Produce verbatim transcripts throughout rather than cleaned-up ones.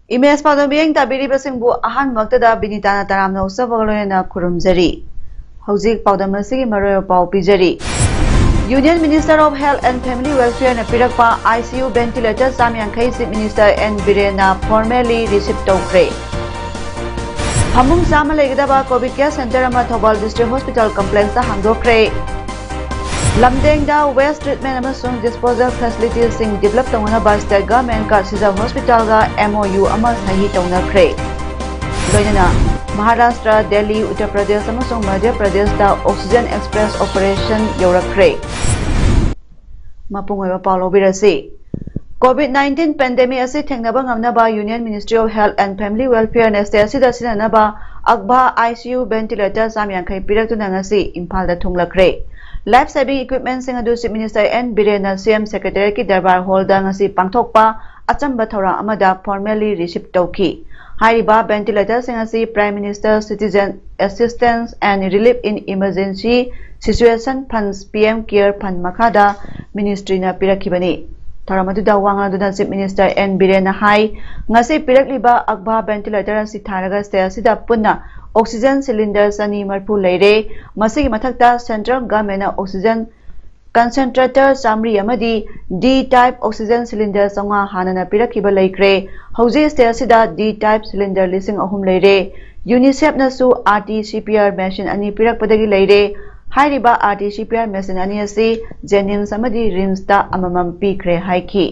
Image ꯄꯥꯎꯗꯝ ꯃꯤꯠꯌꯦꯡ ꯇꯥꯕꯤꯔꯤꯕꯁꯤꯡꯕꯨ ꯑꯍꯥꯟꯕꯃꯛꯇꯗ ꯕꯤꯅꯤꯇꯥꯅ ꯇꯔꯥꯝꯅ ꯑꯣꯛꯆꯕꯒ ꯂꯣꯏꯅꯅ ꯈꯨꯔꯨꯝꯖꯔꯤ꯫ ꯍꯧꯖꯤꯛ ꯄꯥꯎꯗꯝ ꯑꯁꯤꯒꯤ ꯃꯔꯨꯑꯣꯏꯕ ꯄꯥꯎ ꯄꯤꯖꯔꯤ꯫ Union Minister of Health and Family Welfare ꯅ ꯄꯤꯔꯛꯄ I C U ventilator ꯆꯥꯝ ꯌꯥꯡꯈꯩ Chief Minister N ꯕꯤꯔꯦꯟꯅ formally receive ꯇꯧꯈ꯭ꯔꯦ꯫ ꯐꯃꯨꯡ ꯆꯥꯝꯃ ꯂꯩꯒꯗꯕ COVID care center ꯑꯃ ꯊꯧꯕꯥꯜ District Hospital Complex ꯇ ꯍꯥꯡꯗꯣꯛꯈ꯭ꯔꯦ꯫ ꯂꯝꯗꯦꯡꯗ waste treatment ꯑꯃꯁꯨꯡ disposal facilities ꯁꯤꯡ develop ꯇꯧꯅꯅꯕ state government ꯀ ꯁꯤꯖ Hospital ꯒ M O U ꯑꯃ ꯁꯍꯤ ꯇꯧꯅꯈ꯭ꯔꯦ꯫ ꯂꯣꯏꯅꯅ ꯃꯍꯥꯔꯥꯁꯇ꯭ꯔ, ꯗꯦꯜꯂꯤ, ꯎꯠꯇꯔ ꯄ꯭ꯔꯗꯦꯁ ꯑꯃꯁꯨꯡ ꯃꯙ꯭ꯌ ꯄ꯭ꯔꯗꯦꯁꯇ oxygen express operation ꯌꯧꯔꯛꯈ꯭ꯔꯦ꯫ ꯃꯄꯨꯡ ꯑꯣꯏꯕ ꯄꯥꯎ ꯂꯧꯕꯤꯔꯁꯤ꯫ COVID nineteen pandemic ꯑꯁꯤ ꯊꯦꯡꯅꯕ ꯉꯝꯅꯕ Union Ministry of Health and Family Welfare ꯅ state ꯑꯁꯤꯗ ꯁꯤꯖꯤꯟꯅꯅꯕ ꯑꯛꯚꯥ I C U ventilator ꯆꯥꯝ ꯌꯥꯡꯈꯩ ꯄꯤꯔꯛꯇꯨꯅ ꯉꯁꯤ ꯏꯝꯐꯥꯜꯗ ꯊꯨꯡꯂꯈ꯭ꯔꯦ꯫ Life saving equipment ꯁꯤꯡ ꯑꯗꯨ Chief Minister N ꯕꯤꯔꯦꯟꯅ C M Secretariat ꯀꯤ ꯗꯔꯕꯥꯔ ꯍꯣꯜꯗ ꯉꯁꯤ ꯄꯥꯡꯊꯣꯛꯄ ꯑꯆꯝꯕ ꯊꯧꯔꯥꯡ ꯑꯃꯗ formally receive ꯇꯧꯈꯤ꯫ ꯍꯥꯏꯔꯤꯕ ventilator ꯁꯤꯡ ꯑꯁꯤ Prime Minister Citizen Assistance and Relief in Emergency Situation Funds, P M Care Fund ꯃꯈꯥꯗ ministry ꯅ ꯄꯤꯔꯛꯈꯤꯕꯅꯤ꯫ ꯊꯧꯔꯝ ꯑꯗꯨꯗ ꯋꯥ ꯉꯥꯡꯗꯨꯅ Chief Minister N ꯕꯤꯔꯦꯟꯅ ꯍꯥꯏ, ꯉꯁꯤ ꯄꯤꯔꯛꯂꯤꯕ ꯑꯛꯚꯥ ventilator ꯑꯁꯤ ꯊꯥꯔꯒ state ꯑꯁꯤꯗ ꯄꯨꯟꯅ oxygen cylinder ꯆꯅꯤ ꯃꯔꯤꯐꯨ ꯂꯩꯔꯦ꯫ ꯃꯁꯤꯒꯤ ꯃꯊꯛꯇ central government ꯅ oxygen concentrator ꯆꯥꯃꯔꯤ ꯑꯃꯗꯤ D type oxygen cylinder ꯆꯥꯝꯃꯉꯥ ꯍꯥꯟꯅꯅ ꯄꯤꯔꯛꯈꯤꯕ ꯂꯩꯈ꯭ꯔꯦ꯫ ꯍꯧꯖꯤꯛ state ꯑꯁꯤꯗ D type cylinder ꯂꯤꯁꯤꯡ ꯑꯍꯨꯝ ꯂꯩꯔꯦ꯫ UNICEF ꯅꯁꯨ R T C P R machine ꯑꯅꯤ ꯄꯤꯔꯛꯄꯗꯒꯤ ꯂꯩꯔꯦ꯫ ꯍꯥꯏꯔꯤꯕ R T C P R machine ꯑꯅꯤ ꯑꯁꯤ JNIMS ꯑꯃꯗꯤ RIMS ꯇ ꯑꯃꯃꯝ ꯄꯤꯈ꯭ꯔꯦ ꯍꯥꯏꯈꯤ꯫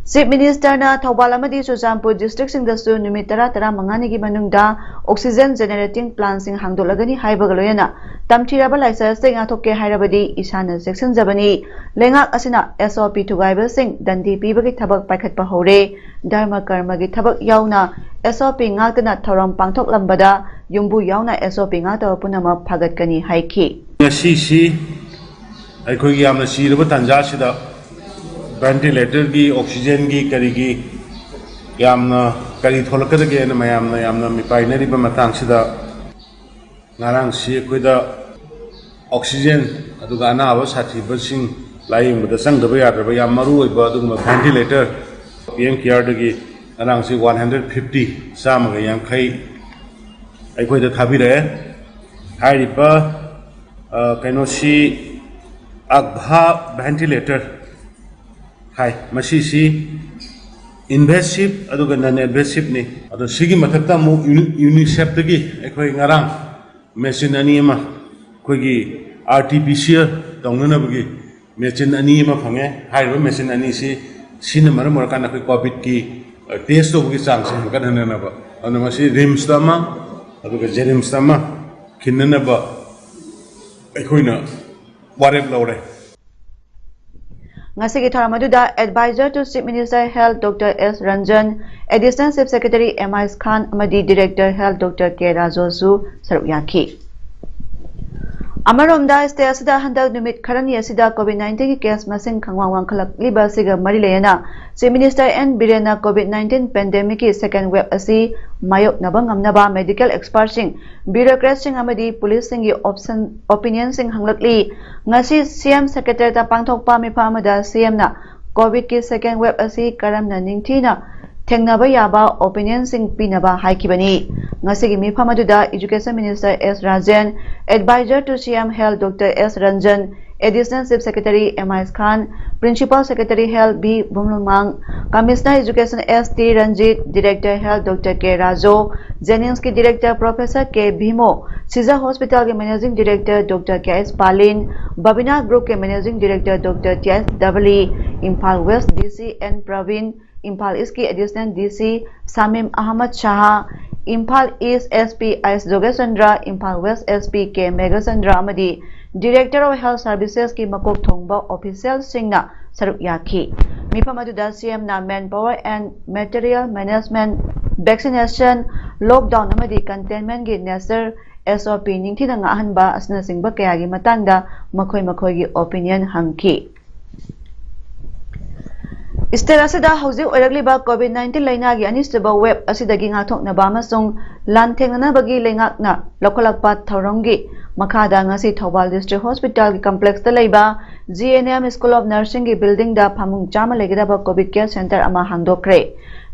Chief Minister ꯅ ꯊꯧꯕꯥꯜ ꯑꯃꯗꯤ ꯆꯨꯔꯆꯥꯟꯄꯨꯔ district ꯁꯤꯡꯗꯁꯨ ꯅꯨꯃꯤꯠ ꯇꯔꯥ, ꯇꯔꯥꯃꯉꯥꯅꯤꯒꯤ ꯃꯅꯨꯡꯗ oxygen generating plant ꯁꯤꯡ ꯍꯥꯡꯗꯣꯛꯂꯒꯅꯤ ꯍꯥꯏꯕꯒ ꯂꯣꯏꯅꯅ ꯇꯝꯊꯤꯔꯕ ꯂꯥꯏꯆꯠ ꯑꯁꯤ ꯉꯥꯛꯊꯣꯛꯀꯦ ꯍꯥꯏꯔꯕꯗꯤ ꯏꯁꯥꯅ ꯆꯦꯛꯁꯤꯟꯖꯕꯅꯤ꯫ ꯂꯩꯉꯥꯛ ꯑꯁꯤꯅ S O P ꯊꯨꯒꯥꯏꯕꯁꯤꯡ ꯗꯟꯗꯤ ꯄꯤꯕꯒꯤ ꯊꯕꯛ ꯄꯥꯏꯈꯠꯄ ꯍꯧꯔꯦ꯫ ꯙꯔꯃ ꯀꯔꯃꯒꯤ ꯊꯕꯛ ꯌꯥꯎꯅ S O P ꯉꯥꯛꯇꯅ ꯊꯧꯔꯝ ꯄꯥꯡꯊꯣꯛꯂꯝꯕꯗ ꯌꯨꯝꯕꯨ ꯌꯥꯎꯅ S O P ꯉꯥꯛꯇꯕ ꯄꯨꯝꯅꯃꯛ ꯐꯥꯒꯠꯀꯅꯤ ꯍꯥꯏꯈꯤ꯫ ꯉꯁꯤꯁꯤ ꯑꯩꯈꯣꯏꯒꯤ ꯌꯥꯝꯅ ꯆꯤꯔꯕ ꯇꯥꯟꯖꯥꯁꯤꯗ ventilatorꯒꯤ, oxygenꯒꯤ, ꯀꯔꯤꯒꯤ ꯌꯥꯝꯅ ꯀꯔꯤ ꯊꯣꯛꯂꯛꯀꯗꯒꯦꯅ ꯃꯌꯥꯝꯅ ꯌꯥꯝꯅ ꯃꯤꯄꯥꯏꯅꯔꯤꯕ ꯃꯇꯥꯡꯁꯤꯗ, ꯉꯔꯥꯡꯁꯤ ꯑꯩꯈꯣꯏꯗ oxygen, ꯑꯗꯨꯒ ꯑꯅꯥꯕ ꯁꯥꯊꯤꯕꯁꯤꯡ ꯂꯥꯌꯦꯡꯕꯗ ꯆꯪꯗꯕ ꯌꯥꯗ꯭ꯔꯕ ꯌꯥꯝ ꯃꯔꯨ ꯑꯣꯏꯕ ꯑꯗꯨꯒꯨꯝꯕ ventilator, P M Careꯗꯒꯤ ꯉꯔꯥꯡꯁꯤ one hundred fifty, ꯆꯥꯝꯃꯒ ꯌꯥꯡꯈꯩ ꯑꯩꯈꯣꯏꯗ ꯊꯥꯕꯤꯔꯛꯑꯦ꯫ ꯍꯥꯏꯔꯤꯕ, ꯑ, ꯀꯩꯅꯣꯁꯤ, ꯑꯒꯚꯥ ventilator ꯍꯥꯏ꯫ ꯃꯁꯤꯁꯤ invasive ꯑꯗꯨꯒ non invasiveꯅꯤ꯫ ꯑꯗꯣ ꯁꯤꯒꯤ ꯃꯊꯛꯇ ꯑꯃꯨꯛ ꯌꯨꯅꯤ-, UNICEFꯇꯒꯤ ꯑꯩꯈꯣꯏ ꯉꯔꯥꯡ machine ꯑꯅꯤ ꯑꯃ, ꯑꯩꯈꯣꯏꯒꯤ R T P C R ꯇꯧꯅꯅꯕꯒꯤ machine ꯑꯅꯤ ꯑꯃ ꯐꯪꯉꯦ꯫ ꯍꯥꯏꯔꯤꯕ machine ꯑꯅꯤꯁꯤ ꯁꯤꯅ ꯃꯔꯝ ꯑꯣꯏꯔꯀꯥꯟꯗ ꯑꯩꯈꯣꯏ COVIDꯀꯤ, ꯑ, test ꯇꯧꯕꯒꯤ ꯆꯥꯡꯁꯦ ꯍꯦꯟꯒꯠꯍꯟꯅꯅꯕ, ꯑꯗꯨꯅ ꯃꯁꯤ RIMSꯇ ꯑꯃ, ꯑꯗꯨꯒ JNIMSꯇ ꯑꯃ ꯈꯤꯟꯅꯅꯕ ꯑꯩꯈꯣꯏꯅ ꯋꯥꯔꯦꯞ ꯂꯧꯔꯦ꯫ ꯉꯁꯤꯒꯤ ꯊꯧꯔꯝ ꯑꯗꯨꯗ Advisor to Chief Minister Health Doctor S Ranjan, Additional Chief Secretary M I Khan ꯑꯃꯗꯤ Director Health Doctor K ꯔꯥꯖꯨꯁꯨ ꯁꯔꯨꯛ ꯌꯥꯈꯤ꯫ ꯑꯃꯔꯣꯝꯗ, state ꯑꯁꯤꯗ ꯍꯟꯗꯛ ꯅꯨꯃꯤꯠ ꯈꯔꯅꯤ ꯑꯁꯤꯗ COVID nineteenꯒꯤ case ꯃꯁꯤꯡ ꯈꯪꯋꯥꯡ ꯋꯥꯡꯈꯠꯂꯛꯂꯤꯕ ꯑꯁꯤꯒ ꯃꯔꯤ ꯂꯩꯅꯅ Chief Minister N ꯕꯤꯔꯦꯟꯅ COVID nineteen pandemicꯀꯤ second wave ꯑꯁꯤ ꯃꯥꯌꯣꯛꯅꯕ ꯉꯝꯅꯕ medical expertꯁꯤꯡ, bureaucratꯁꯤꯡ ꯑꯃꯗꯤ policeꯁꯤꯡꯒꯤ option, opinionꯁꯤꯡ ꯍꯪꯂꯛꯂꯤ꯫ ꯉꯁꯤ CM Secretariatꯇ ꯄꯥꯡꯊꯣꯛꯄ ꯃꯤꯐꯝ ꯑꯃꯗ CMꯅ COVIDꯀꯤ second wave ꯑꯁꯤ ꯀꯔꯝꯅ ꯅꯤꯡꯊꯤꯅ ꯊꯦꯡꯅꯕ ꯌꯥꯕ opinionꯁꯤꯡ ꯄꯤꯅꯕ ꯍꯥꯏꯈꯤꯕꯅꯤ꯫ ꯉꯁꯤꯒꯤ ꯃꯤꯐꯝ ꯑꯗꯨꯗ Education Minister S Rajan, Advisor to CM Health Doctor S Ranjan, Additional Chief Secretary M I Khan, Principal Secretary Health B Bumlumang, Commissioner Education S T Ranjit, Director Health Doctor K Rajo, JNIMSꯀꯤ Director Professor K Bhimo, Shija Hospitalꯒꯤ Managing Director Doctor K S Palin, Babina Groupꯀꯤ Managing Director Doctor T S Davali, Imphal West DC N Praveen, Imphal Eastꯀꯤ Additional DC Shamim Ahmad Shah, Imphal east S P H Jogeshchandra, Imphal west S P K Meghachandra ꯑꯃꯗꯤ Director of Health Servicesꯀꯤ ꯃꯀꯣꯛ ꯊꯣꯡꯕ officialꯁꯤꯡꯅ ꯁꯔꯨꯛ ꯌꯥꯈꯤ꯫ ꯃꯤꯐꯝ ꯑꯗꯨꯗ ꯁꯤ ꯑꯦꯝꯅ manpower and material management, vaccination, lockdown ꯑꯃꯗꯤ containmentꯀꯤ nature, S O P ꯅꯤꯡꯊꯤꯅ ꯉꯥꯛꯍꯟꯕ ꯑꯁꯤꯅꯆꯤꯡꯕ ꯀꯌꯥꯒꯤ ꯃꯇꯥꯡꯗ ꯃꯈꯣꯏ ꯃꯈꯣꯏꯒꯤ opinion ꯍꯪꯈꯤ꯫ State ꯑꯁꯤꯗ ꯍꯧꯖꯤꯛ ꯑꯣꯏꯔꯛꯂꯤꯕ COVID nineteen ꯂꯥꯏꯅꯥꯒꯤ ꯑꯅꯤꯁꯨꯕ wave ꯑꯁꯤꯗꯒꯤ ꯉꯥꯛꯊꯣꯛꯅꯕ ꯑꯃꯁꯨꯡ ꯂꯥꯟꯊꯦꯡꯅꯅꯕꯒꯤ ꯂꯩꯉꯥꯛꯅ ꯂꯧꯈꯠꯂꯛꯄ ꯊꯧꯔꯝꯒꯤ ꯃꯈꯥꯗ ꯉꯁꯤ ꯊꯧꯕꯥꯜ District Hospitalꯒꯤ complexꯇ ꯂꯩꯕ G N M School of Nursingꯒꯤ buildingꯗ ꯐꯃꯨꯡ ꯆꯥꯝꯃ ꯂꯩꯒꯗꯕ COVID care center ꯑꯃ ꯍꯥꯡꯗꯣꯛꯈ꯭ꯔꯦ꯫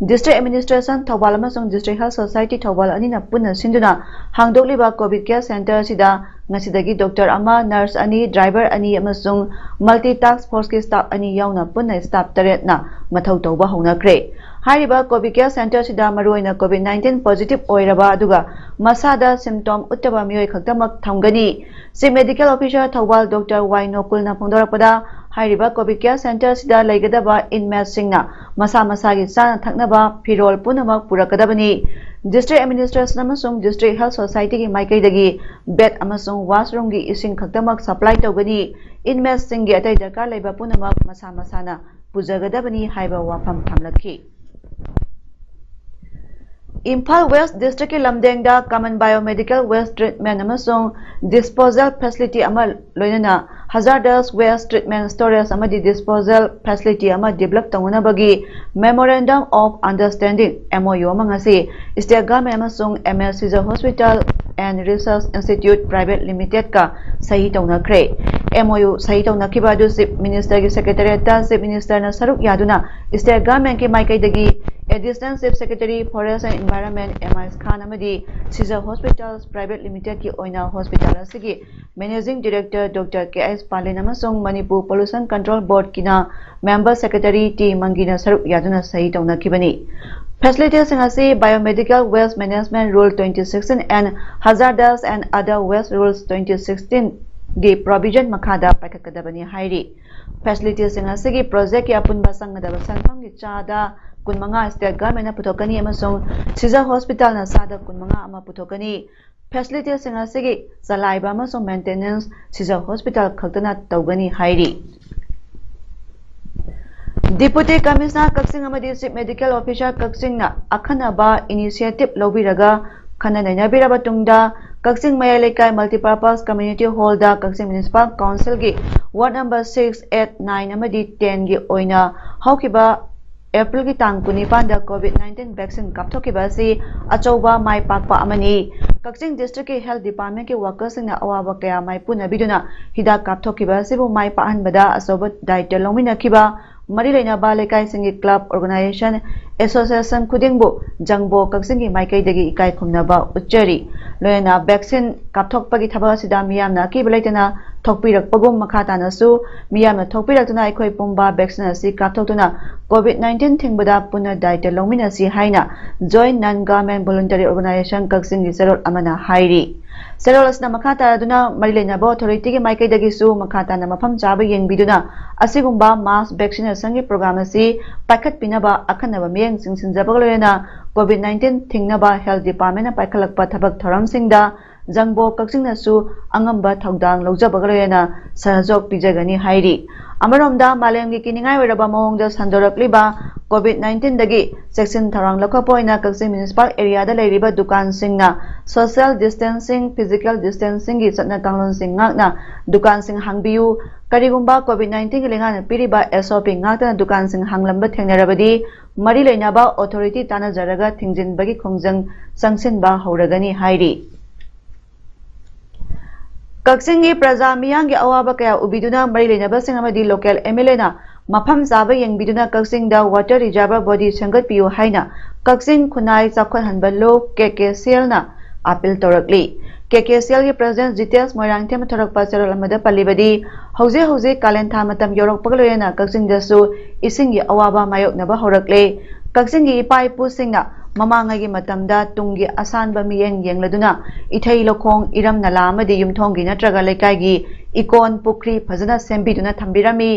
District Administration ꯊꯧꯕꯥꯜ ꯑꯃꯁꯨꯡ District Health Society ꯊꯧꯕꯥꯜ ꯑꯅꯤꯅ ꯄꯨꯟꯅ ꯁꯤꯟꯗꯨꯅ ꯍꯥꯡꯗꯣꯛꯂꯤꯕ COVID care center ꯑꯁꯤꯗ ꯉꯁꯤꯗꯒꯤ doctor ꯑꯃ, nurse ꯑꯅꯤ, driver ꯑꯅꯤ ꯑꯃꯁꯨꯡ multi task forceꯀꯤ staff ꯑꯅꯤ ꯌꯥꯎꯅ ꯄꯨꯟꯅ staff ꯇꯔꯦꯠꯅ ꯃꯊꯧ ꯇꯧꯕ ꯍꯧꯅꯈ꯭ꯔꯦ꯫ ꯍꯥꯏꯔꯤꯕ COVID care centerꯁꯤꯗ ꯃꯔꯨꯑꯣꯏꯅ COVID nineteen positive ꯑꯣꯏꯔꯕ ꯑꯗꯨꯒ ꯃꯁꯥꯗ symptom ꯎꯠꯇꯕ ꯃꯤꯑꯣꯏ ꯈꯛꯇꯃꯛ ꯊꯝꯒꯅꯤ꯫ Chief Medical Officer Thoubal Doctor Y ꯅꯣꯀꯨꯜꯅ ꯐꯣꯡꯗꯣꯔꯛꯄꯗ, ꯍꯥꯏꯔꯤꯕ COVID care centerꯁꯤꯗ ꯂꯩꯒꯗꯕ inmateꯁꯤꯡꯅ ꯃꯁꯥ ꯃꯁꯥꯒꯤ ꯆꯥꯅ ꯊꯛꯅꯕ ꯐꯤꯔꯣꯜ ꯄꯨꯝꯅꯃꯛ ꯄꯨꯔꯛꯀꯗꯕꯅꯤ꯫ District Administration ꯑꯃꯁꯨꯡ District Health Societyꯒꯤ ꯃꯥꯏꯀꯩꯗꯒꯤ bed ꯑꯃꯁꯨꯡ washroomꯒꯤ ꯏꯁꯤꯡ ꯈꯛꯇꯃꯛ supply ꯇꯧꯒꯅꯤ꯫ Inmateꯁꯤꯡꯒꯤ ꯑꯇꯩ ꯗꯔꯀꯥꯔ ꯂꯩꯕ ꯄꯨꯝꯅꯃꯛ ꯃꯁꯥ ꯃꯁꯥꯅ ꯄꯨꯖꯒꯗꯕꯅꯤ ꯍꯥꯏꯕ ꯋꯥꯐꯝ ꯊꯝꯂꯛꯈꯤ꯫ Imphal West Districtꯀꯤ ꯂꯝꯗꯦꯡꯗ common biomedical waste treatment ꯑꯃꯁꯨꯡ disposal facility ꯑꯃ ꯂꯣꯏꯅꯅ hazardous waste treatment storage ꯑꯃꯗꯤ disposal facility ꯑꯃ develop ꯇꯧꯅꯅꯕꯒꯤ Memorandum of Understanding, M O U, ꯑꯃ ꯉꯁꯤ State Government ꯑꯃꯁꯨꯡ M S Caesar Hospital and Research Institute Private Limitedꯀ ꯁꯍꯤ ꯇꯧꯅꯈ꯭ꯔꯦ꯫ M O U ꯁꯍꯤ ꯇꯧꯅꯈꯤꯕ ꯑꯗꯨ Chief Ministerꯒꯤ Secretariatꯇ Chief Ministerꯅ ꯁꯔꯨꯛ ꯌꯥꯗꯨꯅ State Governmentꯀꯤ ꯃꯥꯏꯀꯩꯗꯒꯤ Additional Chief Secretary Forest and Environment M I Khan ꯑꯃꯗꯤ Caesar Hospitals Private Limitedꯀꯤ ꯑꯣꯏꯅ hospital ꯑꯁꯤꯒꯤ Managing Director Doctor K S ꯄꯥꯂꯤꯟ ꯑꯃꯁꯨꯡ Manipur Pollution Control Boardꯀꯤꯅ Member Secretary T ꯃꯪꯒꯤꯅ ꯁꯔꯨꯛ ꯌꯥꯗꯨꯅ ꯁꯍꯤ ꯇꯧꯅꯈꯤꯕꯅꯤ꯫ Facilitiesꯁꯤꯡ ꯑꯁꯤ Biomedical Waste Management Rule twenty sixteen and Hazardous and Other Waste Rules twenty sixteen ꯒꯤ provision ꯃꯈꯥꯗ ꯄꯥꯏꯈꯠꯀꯗꯕꯅꯤ ꯍꯥꯏꯔꯤ꯫ Facility ꯁꯤꯡ ꯑꯁꯤꯒꯤ project ꯀꯤ ꯑꯄꯨꯟꯕ ꯆꯪꯒꯗꯕ ꯁꯦꯟꯐꯝꯒꯤ ꯆꯥꯗ ꯀꯨꯟꯃꯉꯥ state government ꯅ ꯄꯨꯊꯣꯛꯀꯅꯤ ꯑꯃꯁꯨꯡ ꯁꯤꯖ hospital ꯅ ꯆꯥꯗ ꯀꯨꯟꯃꯉꯥ ꯑꯃ ꯄꯨꯊꯣꯛꯀꯅꯤ꯫ Facility ꯁꯤꯡ ꯑꯁꯤꯒꯤ ꯆꯂꯥꯏꯕ ꯑꯃꯁꯨꯡ maintenance ꯁꯤꯖ hospital ꯈꯛꯇꯅ ꯇꯧꯒꯅꯤ ꯍꯥꯏꯔꯤ꯫ Deputy Commissioner ꯀꯛꯆꯤꯡ ꯑꯃꯗꯤ Chief Medical Officer ꯀꯛꯆꯤꯡꯅ ꯑꯈꯟꯅꯕ initiative ꯂꯧꯕꯤꯔꯒ ꯈꯟꯅ ꯅꯩꯅꯕꯤꯔꯕ ꯇꯨꯡꯗ ꯀꯛꯆꯤꯡ ꯃꯌꯥꯏ ꯂꯩꯀꯥꯏ Multipurpose Community Hall ꯗ ꯀꯛꯆꯤꯡ Municipal Council ꯒꯤ ward number six, eight, nine ꯑꯃꯗꯤ ten ꯒꯤ ꯑꯣꯏꯅ ꯍꯧꯈꯤꯕ April ꯒꯤ ꯇꯥꯡ ꯀꯨꯟꯅꯤꯄꯥꯟꯗ COVID nineteen vaccine ꯀꯥꯞꯊꯣꯛꯈꯤꯕ ꯑꯁꯤ ꯑꯆꯧꯕ ꯃꯥꯏ ꯄꯥꯛꯄ ꯑꯃꯅꯤ꯫ ꯀꯛꯆꯤꯡ district ꯀꯤ health department ꯀꯤ worker ꯁꯤꯡꯅ ꯑꯋꯥꯕ ꯀꯌꯥ ꯃꯥꯏꯄꯨꯅꯕꯤꯗꯨꯅ ꯍꯤꯗꯥꯛ ꯀꯥꯞꯊꯣꯛꯈꯤꯕ ꯑꯁꯤꯕꯨ ꯃꯥꯏ ꯄꯥꯛꯍꯟꯕꯗ ꯑꯆꯧꯕ ꯗꯥꯏꯇ꯭ꯌ ꯂꯧꯃꯤꯟꯅꯈꯤꯕ ꯃꯔꯤ ꯂꯩꯅꯕ ꯂꯩꯀꯥꯏꯁꯤꯡꯒꯤ club, organization, association ꯈꯨꯗꯤꯡꯕꯨ ꯖꯪꯕꯣ ꯀꯛꯆꯤꯡꯒꯤ ꯃꯥꯏꯀꯩꯗꯒꯤ ꯏꯀꯥꯏ ꯈꯨꯝꯅꯕ ꯎꯠꯆꯔꯤ꯫ ꯂꯣꯏꯅꯅ vaccine ꯀꯥꯞꯊꯣꯛꯄꯒꯤ ꯊꯕꯛ ꯑꯁꯤꯗ ꯃꯤꯌꯥꯝꯅ ꯑꯀꯤꯕ ꯂꯩꯇꯅ ꯊꯣꯛꯄꯤꯔꯛꯄꯒꯨꯝ ꯃꯈꯥ ꯇꯥꯅꯁꯨ ꯃꯤꯌꯥꯝꯅ ꯊꯣꯛꯄꯤꯔꯛꯇꯨꯅ ꯑꯩꯈꯣꯏ ꯄꯨꯝꯕ vaccine ꯑꯁꯤ ꯀꯥꯞꯊꯣꯛꯇꯨꯅ COVID nineteen ꯊꯤꯡꯕꯗ ꯄꯨꯟꯅ ꯗꯥꯏꯇ꯭ꯌ ꯂꯧꯃꯤꯟꯅꯁꯤ ꯍꯥꯏꯅ Joint Non Government Voluntary Organization ꯀꯛꯆꯤꯡꯒꯤ ꯆꯦꯔꯣꯜ ꯑꯃꯅ ꯍꯥꯏꯔꯤ꯫ ꯆꯦꯔꯣꯜ ꯑꯁꯤꯅ ꯃꯈꯥ ꯇꯥꯔꯗꯨꯅ ꯃꯔꯤ ꯂꯩꯅꯕ authority ꯒꯤ ꯃꯥꯏꯀꯩꯗꯒꯤꯁꯨ ꯃꯈꯥ ꯇꯥꯅ ꯃꯐꯝ ꯆꯥꯕ ꯌꯦꯡꯕꯤꯗꯨꯅ ꯑꯁꯤꯒꯨꯝꯕ mass vaccination ꯒꯤ program ꯑꯁꯤ ꯄꯥꯏꯈꯠꯄꯤꯅꯕ ꯑꯈꯟꯅꯕ ꯃꯤꯠꯌꯦꯡ ꯆꯤꯡꯁꯤꯟꯖꯕꯒ ꯂꯣꯏꯅꯅ COVID nineteen ꯊꯤꯡꯅꯕ health department ꯅ ꯄꯥꯏꯈꯠꯂꯛꯄ ꯊꯕꯛ ꯊꯧꯔꯝꯁꯤꯡꯗ ꯖꯪꯕꯣ ꯀꯛꯆꯤꯡꯅꯁꯨ ꯑꯉꯝꯕ ꯊꯧꯗꯥꯡ ꯂꯧꯖꯕꯒ ꯂꯣꯏꯅꯅ ꯁꯍꯖꯣꯛ ꯄꯤꯖꯒꯅꯤ ꯍꯥꯏꯔꯤ꯫ ꯑꯃꯔꯣꯝꯗ ꯃꯥꯂꯦꯝꯒꯤ ꯀꯤꯅꯤꯡꯉꯥꯏ ꯑꯣꯏꯔꯕ ꯃꯑꯣꯡꯗ ꯁꯟꯗꯣꯔꯛꯂꯤꯕ COVID nineteen ꯗꯒꯤ ꯆꯦꯛꯁꯤꯟ ꯊꯧꯔꯥꯡ ꯂꯧꯈꯠꯄ ꯑꯣꯏꯅ ꯀꯛꯆꯤꯡ municipal area ꯗ ꯂꯩꯔꯤꯕ ꯗꯨꯀꯥꯟꯁꯤꯡꯅ social distancing, physical distancing ꯒꯤ ꯆꯠꯅ ꯀꯥꯡꯂꯣꯟꯁꯤꯡ ꯉꯥꯛꯅ ꯗꯨꯀꯥꯟꯁꯤꯡ ꯍꯥꯡꯕꯤꯌꯨ꯫ ꯀꯔꯤꯒꯨꯝꯕ COVID nineteen ꯒꯤ ꯂꯩꯉꯥꯛꯅ ꯄꯤꯔꯤꯕ S O P ꯉꯥꯛꯇꯅ ꯗꯨꯀꯥꯟꯁꯤꯡ ꯍꯥꯡꯂꯝꯕ ꯊꯦꯡꯅꯔꯕꯗꯤ ꯃꯔꯤ ꯂꯩꯅꯕ authority ꯇꯥꯟꯅꯖꯔꯒ ꯊꯤꯡꯖꯤꯟꯕꯒꯤ ꯈꯣꯡꯖꯪ ꯆꯪꯁꯤꯟꯕ ꯍꯧꯔꯒꯅꯤ ꯍꯥꯏꯔꯤ꯫ ꯀꯛꯆꯤꯡꯒꯤ ꯄ꯭ꯔꯖꯥ ꯃꯤꯌꯥꯝꯒꯤ ꯑꯋꯥꯕ ꯀꯌꯥ ꯎꯕꯤꯗꯨꯅ ꯃꯔꯤ ꯂꯩꯅꯕꯁꯤꯡ ꯑꯃꯗꯤ local M L A ꯅ ꯃꯐꯝ ꯆꯥꯕ ꯌꯦꯡꯕꯤꯗꯨꯅ ꯀꯛꯆꯤꯡꯗ water reservoir body ꯁꯦꯝꯒꯠꯄꯤꯌꯨ ꯍꯥꯏꯅ ꯀꯛꯆꯤꯡ ꯈꯨꯟꯅꯥꯏ ꯆꯥꯎꯈꯠꯍꯟꯕ ꯂꯨꯞ K K C L ꯅ appeal ꯇꯧꯔꯛꯂꯤ꯫ K K C L ꯒꯤ president ꯖꯤꯇꯦꯁ ꯃꯣꯏꯔꯥꯡꯊꯦꯝꯅ ꯊꯣꯔꯛꯄ ꯆꯦꯔꯣꯜ ꯑꯃꯗ ꯄꯜꯂꯤꯕꯗꯤ, ꯍꯧꯖꯤꯛ ꯍꯧꯖꯤꯛ ꯀꯥꯂꯦꯟ ꯊꯥ ꯃꯇꯝ ꯌꯧꯔꯛꯄꯒ ꯂꯣꯏꯅꯅ ꯀꯛꯆꯤꯡꯗꯁꯨ ꯏꯁꯤꯡꯒꯤ ꯑꯋꯥꯕ ꯃꯥꯌꯣꯛꯅꯕ ꯍꯧꯔꯛꯂꯦ꯫ ꯀꯛꯆꯤꯡꯒꯤ ꯏꯄꯥ ꯏꯄꯨꯁꯤꯡꯅ ꯃꯃꯥꯡꯉꯩꯒꯤ ꯃꯇꯝꯗ ꯇꯨꯡꯒꯤ ꯑꯁꯥꯟꯕ ꯃꯤꯠꯌꯦꯡ ꯌꯦꯡꯂꯗꯨꯅ ꯏꯊꯩ ꯂꯧꯈꯣꯡ, ꯏꯔꯝ ꯅꯂꯥ ꯑꯃꯗꯤ ꯌꯨꯝꯊꯣꯡꯒꯤ ꯅꯠꯇ꯭ꯔꯒ ꯂꯩꯀꯥꯏꯒꯤ ꯏꯀꯣꯟ ꯄꯨꯈ꯭ꯔꯤ ꯐꯖꯅ ꯁꯦꯝꯕꯤꯗꯨꯅ ꯊꯝꯕꯤꯔꯝꯃꯤ꯫